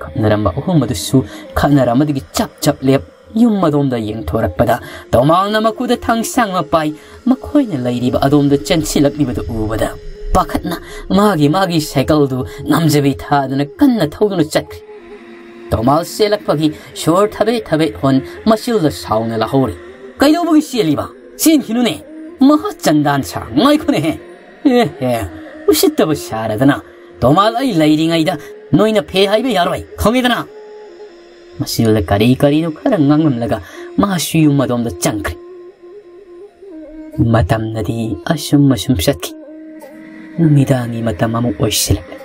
ꯈꯠꯅꯔꯝꯕ ꯑꯍꯨꯝ ꯑꯗꯨꯁꯨ ꯈꯠꯅꯔꯝꯕꯗꯒꯤ ꯆꯞ ꯆꯞ ꯂꯦꯞ ꯌꯨꯝ ꯑꯗꯣꯝꯗ ꯌꯦꯡꯊꯣꯔꯛꯄꯗ ꯇꯣꯃꯥꯜꯅ ꯃꯈꯨꯗ ꯊꯥꯡꯁꯥꯡ ꯑꯃ ꯄꯥꯏ ꯃꯈꯣꯏꯅ ꯂꯩꯔꯤꯕ ꯑꯗꯣꯝꯗ ꯆꯦꯟꯁꯤꯜꯂꯛꯂꯤꯕꯗꯨ ꯎꯕꯗ ꯄꯥꯈꯠꯅ ꯃꯥꯒꯤ ꯃꯥꯒꯤ ꯁꯥꯏꯀꯜꯗꯨ ꯉꯝꯖꯕꯤ ꯊꯥꯗꯨꯅ ꯀꯟꯅ ꯊꯧꯗꯨꯅ ꯆꯠꯈ꯭ꯔꯦ꯫ ꯇꯣꯃꯥꯜ ꯆꯦꯜꯂꯛꯄꯒꯤ ꯁꯣꯔ ꯊꯕꯦꯠ ꯊꯕꯦꯠ ꯍꯣꯟ ꯃꯆꯤꯜꯗ ꯁꯥꯎꯅ ꯂꯥꯍꯧꯔꯤ꯫ "ꯀꯩꯗꯧꯕꯒꯤ ꯆꯦꯜꯂꯤꯕ? ꯆꯦꯟꯈꯤꯅꯨꯅꯦ꯫ ꯃꯍꯥ ꯆꯟꯗꯥꯟ ꯁꯥ, ꯉꯥꯏꯈꯣꯅꯦꯍꯦ꯫ ꯑꯦ ꯍꯦ, ꯎꯁꯤꯠꯇꯕ ꯁꯥꯔꯗꯅ꯫ ꯇꯣꯃꯥꯜ ꯑꯩ ꯂꯩꯔꯤꯉꯩꯗ ꯅꯣꯏꯅ ꯐꯦ ꯍꯥꯏꯕ ꯌꯥꯔꯣꯏ, ꯈꯪꯉꯦꯗꯅ"꯫ ꯃꯆꯤꯜꯗ ꯀꯔꯤ ꯀꯔꯤꯅꯣ ꯈꯔ ꯉꯥꯡꯂꯝꯂꯒ ꯃꯥꯁꯨ ꯌꯨꯝ ꯑꯗꯣꯝꯗ ꯆꯪꯈ꯭ꯔꯦ꯫ ꯃꯇꯝꯅꯗꯤ ꯑꯁꯨꯝ ꯑꯁꯨꯝ ꯆꯠꯈꯤ꯫ ꯅꯨꯃꯤꯗꯥꯡꯒꯤ ꯃꯇꯝ ꯑꯃꯨꯛ ꯑꯣꯏꯁꯤꯜꯂꯛꯂꯦ꯫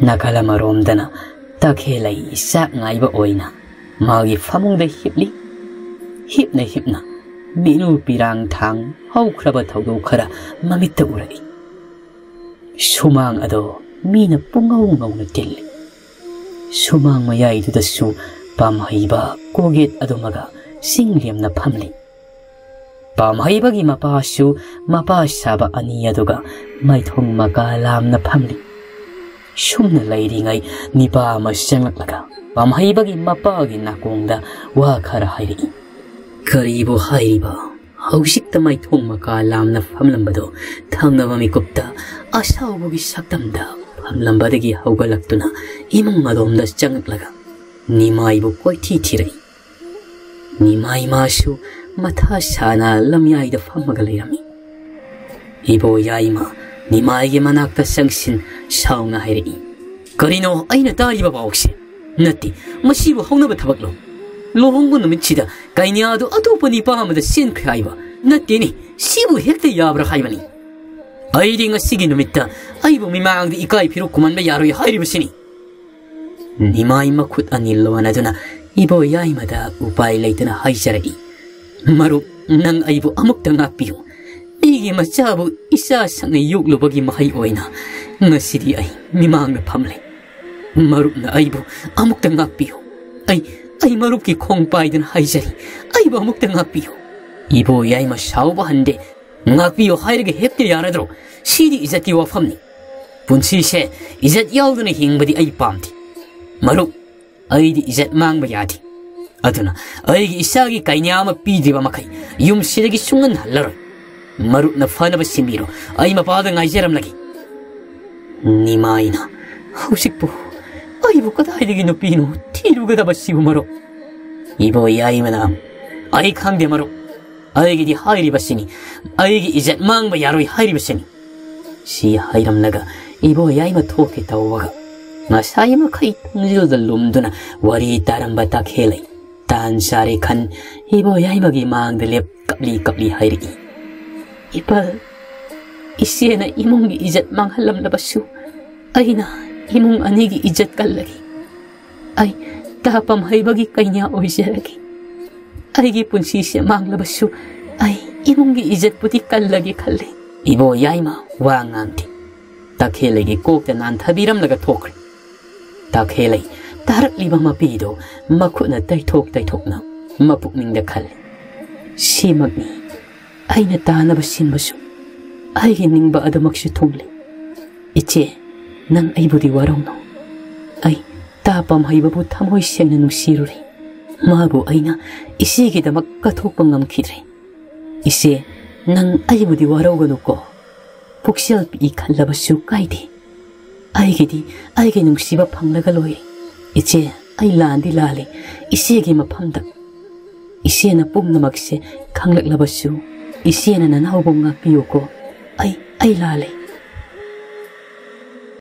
ꯅꯥꯀꯜ ꯑꯃꯔꯣꯝꯗꯅ ꯇꯈꯦꯜꯂꯩ ꯆꯥꯛ ꯉꯥꯏꯕ ꯑꯣꯏꯅ ꯃꯥꯒꯤ ꯐꯃꯨꯡꯗ ꯍꯤꯞꯂꯤ꯫ ꯍꯤꯞꯅ ꯍꯤꯞꯅ ꯃꯤꯅꯨ ꯄꯤꯔꯥꯡ ꯊꯥꯡ ꯍꯧꯈ꯭ꯔꯕ ꯊꯧꯗꯣꯛ ꯈꯔ ꯃꯃꯤꯠꯇ ꯎꯔꯛꯏ꯫ ꯁꯨꯃꯥꯡ ꯑꯗꯣ ꯃꯤꯅ ꯄꯨꯡꯉꯧ ꯉꯧꯅ ꯇꯤꯜꯂꯤ꯫ ꯁꯨꯃꯥꯡ ꯃꯌꯥꯏꯗꯨꯗꯁꯨ ꯄꯥꯝꯍꯩꯕ ꯀꯣꯒꯦꯠ ꯑꯗꯨꯃꯒ ꯆꯤꯡ ꯂꯦꯝꯅ ꯐꯝꯂꯤ꯫ ꯄꯥꯝꯍꯩꯕꯒꯤ ꯃꯄꯥꯁꯨ ꯃꯄꯥ ꯁꯥꯕ ꯑꯅꯤ ꯑꯗꯨꯒ ꯃꯥꯏꯊꯣꯡ ꯃꯀꯥ ꯂꯥꯝꯅ ꯐꯝꯂꯤ꯫ ꯁꯨꯝꯅ ꯂꯩꯔꯤꯉꯩ ꯅꯤꯄꯥ ꯑꯃ ꯆꯪꯂꯛꯂꯒ ꯄꯥꯝꯍꯩꯕꯒꯤ ꯃꯄꯥꯒꯤ ꯅꯥꯀꯣꯡꯗ ꯋꯥ ꯈꯔ ꯍꯥꯏꯔꯛꯏ꯫ "ꯀꯔꯤꯕꯨ ꯍꯥꯏꯔꯤꯕ? ꯍꯧꯖꯤꯛꯇ ꯃꯥꯏꯊꯣꯡ ꯃꯀꯥ ꯂꯥꯝꯅ ꯐꯝꯂꯝꯕꯗꯣ ꯊꯪꯅꯕ ꯃꯤꯀꯨꯞꯇ ꯑꯁꯥꯎꯕꯒꯤ ꯁꯛꯇꯝꯗ ꯐꯝꯂꯝꯕꯗꯒꯤ ꯍꯧꯒꯠꯂꯛꯇꯨꯅ ꯏꯃꯨꯡ ꯑꯗꯣꯝꯗ ꯆꯪꯂꯛꯂꯒ ꯅꯤꯃꯥꯏꯕꯨ ꯀꯣꯏꯊꯤ ꯊꯤꯔꯛꯏ꯫ ꯅꯤꯃꯥꯏ ꯃꯥꯁꯨ ꯃꯊꯥ ꯁꯥꯅ ꯂꯝꯌꯥꯏꯗ ꯐꯝꯃꯒ ꯂꯩꯔꯝꯃꯤ꯫ ꯏꯕꯣ ꯌꯥꯏꯃ ꯅꯤꯃꯥꯏꯒꯤ ꯃꯅꯥꯛꯇ ꯆꯪꯁꯤꯟ ꯁꯥꯎꯅ ꯍꯥꯏꯔꯛꯏ, "ꯀꯔꯤꯅꯣ ꯑꯩꯅ ꯇꯥꯔꯤꯕ ꯄꯥꯎꯁꯦ? ꯅꯠꯇꯦ, ꯃꯁꯤꯕꯨ ꯍꯧꯅꯕ ꯊꯕꯛꯂꯣ? ꯂꯨꯍꯣꯡꯕ ꯅꯨꯃꯤꯠꯁꯤꯗ ꯀꯩꯅ꯭ꯌꯥꯗꯨ ꯑꯇꯣꯞꯄ ꯅꯤꯄꯥ ꯑꯃꯗ ꯆꯦꯟꯈ꯭ꯔꯦ ꯍꯥꯏꯕ ꯅꯠꯇꯦꯅꯦ꯫ ꯁꯤꯕꯨ ꯍꯦꯛꯇ ꯌꯥꯕ꯭ꯔꯥ ꯍꯥꯏꯕꯅꯤ? ꯑꯩꯗꯤ ꯉꯁꯤꯒꯤ ꯅꯨꯃꯤꯠꯇ ꯑꯩꯕꯨ ꯃꯤꯃꯥꯡꯗ ꯏꯀꯥꯏ ꯐꯤꯔꯨꯛ ꯈꯨꯝꯍꯟꯕ ꯌꯥꯔꯣꯏ ꯍꯥꯏꯔꯤꯕꯁꯤꯅꯤ"꯫ ꯅꯤꯃꯥꯏ ꯃꯈꯨꯠ ꯑꯅꯤ ꯂꯣꯟꯅꯗꯨꯅ ꯏꯕꯣ ꯌꯥꯏꯃꯗ ꯎꯄꯥꯏ ꯂꯩꯇꯅ ꯍꯥꯏꯖꯔꯛꯏ, "ꯃꯔꯨꯞ, ꯅꯪ ꯑꯩꯕꯨ ꯑꯃꯨꯛꯇ ꯉꯥꯛꯄꯤꯌꯨ꯫ ꯑꯩꯒꯤ ꯃꯆꯥꯕꯨ ꯏꯆꯥ ꯁꯛꯅ ꯌꯣꯛꯂꯨꯕꯒꯤ ꯃꯍꯩ ꯑꯣꯏꯅ ꯉꯁꯤꯗꯤ ꯑꯩ ꯃꯤꯃꯥꯡꯗ ꯐꯝꯂꯦ꯫ ꯃꯔꯨꯞꯅ ꯑꯩꯕꯨ ꯑꯃꯨꯛꯇ ꯉꯥꯛꯄꯤꯌꯨ꯫ ꯑꯩ, ꯑꯩ ꯃꯔꯨꯞꯀꯤ ꯈꯣꯡ ꯄꯥꯏꯗꯨꯅ ꯍꯥꯏꯖꯔꯤ, ꯑꯩꯕꯨ ꯑꯃꯨꯛꯇ ꯉꯥꯛꯄꯤꯌꯨ"꯫ ꯏꯕꯣ ꯌꯥꯏꯃ ꯁꯥꯎꯕ ꯍꯟꯗꯦ꯫ "ꯉꯥꯛꯄꯤꯌꯨ ꯍꯥꯏꯔꯒ ꯍꯦꯛꯇ ꯌꯥꯔꯗ꯭ꯔꯣ? ꯁꯤꯗꯤ ꯏꯖꯠꯀꯤ ꯋꯥꯐꯝꯅꯤ꯫ ꯄꯨꯟꯁꯤꯁꯦ ꯏꯖꯠ ꯌꯥꯎꯗꯅ ꯍꯤꯡꯕꯗꯤ ꯑꯩ ꯄꯥꯝꯗꯦ꯫ ꯃꯔꯨꯞ, ꯑꯩꯗꯤ ꯏꯖꯠ ꯃꯥꯡꯕ ꯌꯥꯗꯦ꯫ ꯑꯗꯨꯅ ꯑꯩꯒꯤ ꯏꯆꯥꯒꯤ ꯀꯩꯅ꯭ꯌꯥ ꯑꯃ ꯄꯤꯗ꯭ꯔꯤꯕ ꯃꯈꯩ ꯌꯨꯝꯁꯤꯗꯒꯤ ꯁꯨꯡꯍꯟ ꯍꯜꯂꯔꯣꯏ꯫ ꯃꯔꯨꯞꯅ ꯐꯅꯕ ꯁꯤꯟꯕꯤꯔꯣ, ꯑꯩ ꯃꯄꯥꯗ ꯉꯥꯏꯖꯔꯝꯂꯒꯦ"꯫ ꯅꯤꯃꯥꯏꯅ, "ꯍꯧꯖꯤꯛꯄꯨ ꯑꯩꯕꯨ ꯀꯗꯥꯏꯗꯒꯤ ꯅꯨꯄꯤꯅꯣ ꯊꯤꯔꯨꯒꯗꯕꯁꯤꯕꯨ ꯃꯔꯨꯞ?" ꯏꯕꯣ ꯌꯥꯏꯃꯅ, "ꯑꯩ ꯈꯪꯗꯦ ꯃꯔꯨꯞ, ꯑꯩꯒꯤꯗꯤ ꯍꯥꯏꯔꯤꯕꯁꯤꯅꯤ, ꯑꯩꯒꯤ ꯏꯖꯠ ꯃꯥꯡꯕ ꯌꯥꯔꯣꯏ ꯍꯥꯏꯔꯤꯕꯁꯤꯅꯤ"꯫ ꯁꯤ ꯍꯥꯏꯔꯝꯂꯒ ꯏꯕꯣ ꯌꯥꯏꯃ ꯊꯣꯛꯀꯦ ꯇꯧꯕꯒ ꯉꯁꯥꯏ ꯃꯈꯩ ꯊꯣꯡꯖꯤꯜꯗ ꯂꯨꯝꯗꯨꯅ ꯋꯥꯔꯤ ꯇꯥꯔꯝꯕ ꯇꯈꯦꯜꯂꯩ ꯇꯥꯟ ꯆꯥꯔꯦ ꯈꯟ ꯏꯕꯣ ꯌꯥꯏꯃꯒꯤ ꯃꯥꯡꯗ ꯂꯦꯞ ꯀꯞꯂꯤ ꯀꯞꯂꯤ ꯍꯥꯏꯔꯛꯏ꯫ "ꯏꯄꯜ, ꯏꯆꯦꯅ ꯏꯃꯨꯡꯒꯤ ꯏꯖꯠ ꯃꯥꯡꯍꯜꯂꯝꯂꯕꯁꯨ ꯑꯩꯅ ꯏꯃꯨꯡ ꯑꯅꯤꯒꯤ ꯏꯖꯠ ꯀꯜꯂꯒꯦ꯫ ꯑꯩ ꯇꯥ ꯄꯥꯝꯍꯩꯕꯒꯤ ꯀꯩꯅꯥ ꯑꯣꯏꯖꯔꯒꯦ꯫ ꯑꯩꯒꯤ ꯄꯨꯟꯁꯤꯁꯦ ꯃꯥꯡꯂꯕꯁꯨ ꯑꯩ ꯏꯃꯨꯡꯒꯤ ꯏꯖꯠꯄꯨꯗꯤ ꯀꯜꯂꯒꯦ ꯈꯜꯂꯦ꯫" ꯏꯕꯣ ꯌꯥꯏꯃ ꯋꯥ ꯉꯥꯡꯗꯦ꯫ ꯇꯈꯦꯜꯂꯩꯒꯤ ꯀꯣꯛꯇ ꯅꯥꯟꯊꯕꯤꯔꯝꯂꯒ ꯊꯣꯛꯈ꯭ꯔꯦ꯫ ꯇꯈꯦꯜꯂꯩ ꯇꯥꯔꯛꯂꯤꯕ ꯃꯄꯤꯗꯨ ꯃꯈꯨꯠꯅ ꯇꯩꯊꯣꯛ ꯇꯩꯊꯣꯛꯅ ꯃꯄꯨꯛꯅꯤꯡꯗ ꯈꯜꯂꯤ꯫ "ꯁꯤꯃꯛꯅꯤ ꯑꯩꯅ ꯇꯥꯅꯕ ꯁꯤꯟꯕꯁꯨ, ꯑꯩꯒꯤ ꯅꯤꯡꯕ ꯑꯗꯨꯃꯛꯁꯨ ꯊꯨꯡꯂꯦ꯫ ꯏꯆꯦ, ꯅꯪ ꯑꯩꯕꯨꯗꯤ ꯋꯥꯔꯧꯅꯨ꯫ ꯑꯩ ꯇꯥ ꯄꯥꯝꯍꯩꯕꯕꯨ ꯊꯃꯣꯏ ꯁꯦꯡꯅ ꯅꯨꯡꯁꯤꯔꯨꯔꯦ꯫ ꯃꯥꯕꯨ ꯑꯩꯅ ꯏꯆꯦꯒꯤꯗꯃꯛ ꯀꯠꯊꯣꯛꯄ ꯉꯝꯈꯤꯗ꯭ꯔꯦ꯫ ꯏꯆꯦ, ꯅꯪ ꯑꯩꯕꯨꯗꯤ ꯋꯥꯔꯧꯒꯅꯨꯀꯣ꯫ ꯄꯨꯛꯆꯦꯜ ꯄꯤꯛꯏ ꯈꯜꯂꯕꯁꯨ ꯀꯥꯏꯗꯦ꯫ ꯑꯩꯒꯤꯗꯤ ꯑꯩꯒꯤ ꯅꯨꯡꯁꯤꯕ ꯐꯪꯂꯒ ꯂꯣꯏꯔꯦ꯫ ꯏꯆꯦ, ꯑꯩ ꯂꯥꯟꯗꯤ ꯂꯥꯜꯂꯦ ꯏꯆꯦꯒꯤ ꯃꯐꯝꯗ꯫ ꯏꯆꯦꯅ ꯄꯨꯝꯅꯃꯛꯁꯦ ꯈꯪꯂꯛꯂꯕꯁꯨ ꯏꯆꯦꯅ ꯅꯅꯥꯎꯕꯨ ꯉꯥꯛꯄꯤꯌꯨꯀꯣ꯫ ꯑꯩ, ꯑꯩ ꯂꯥꯜꯂꯦ꯫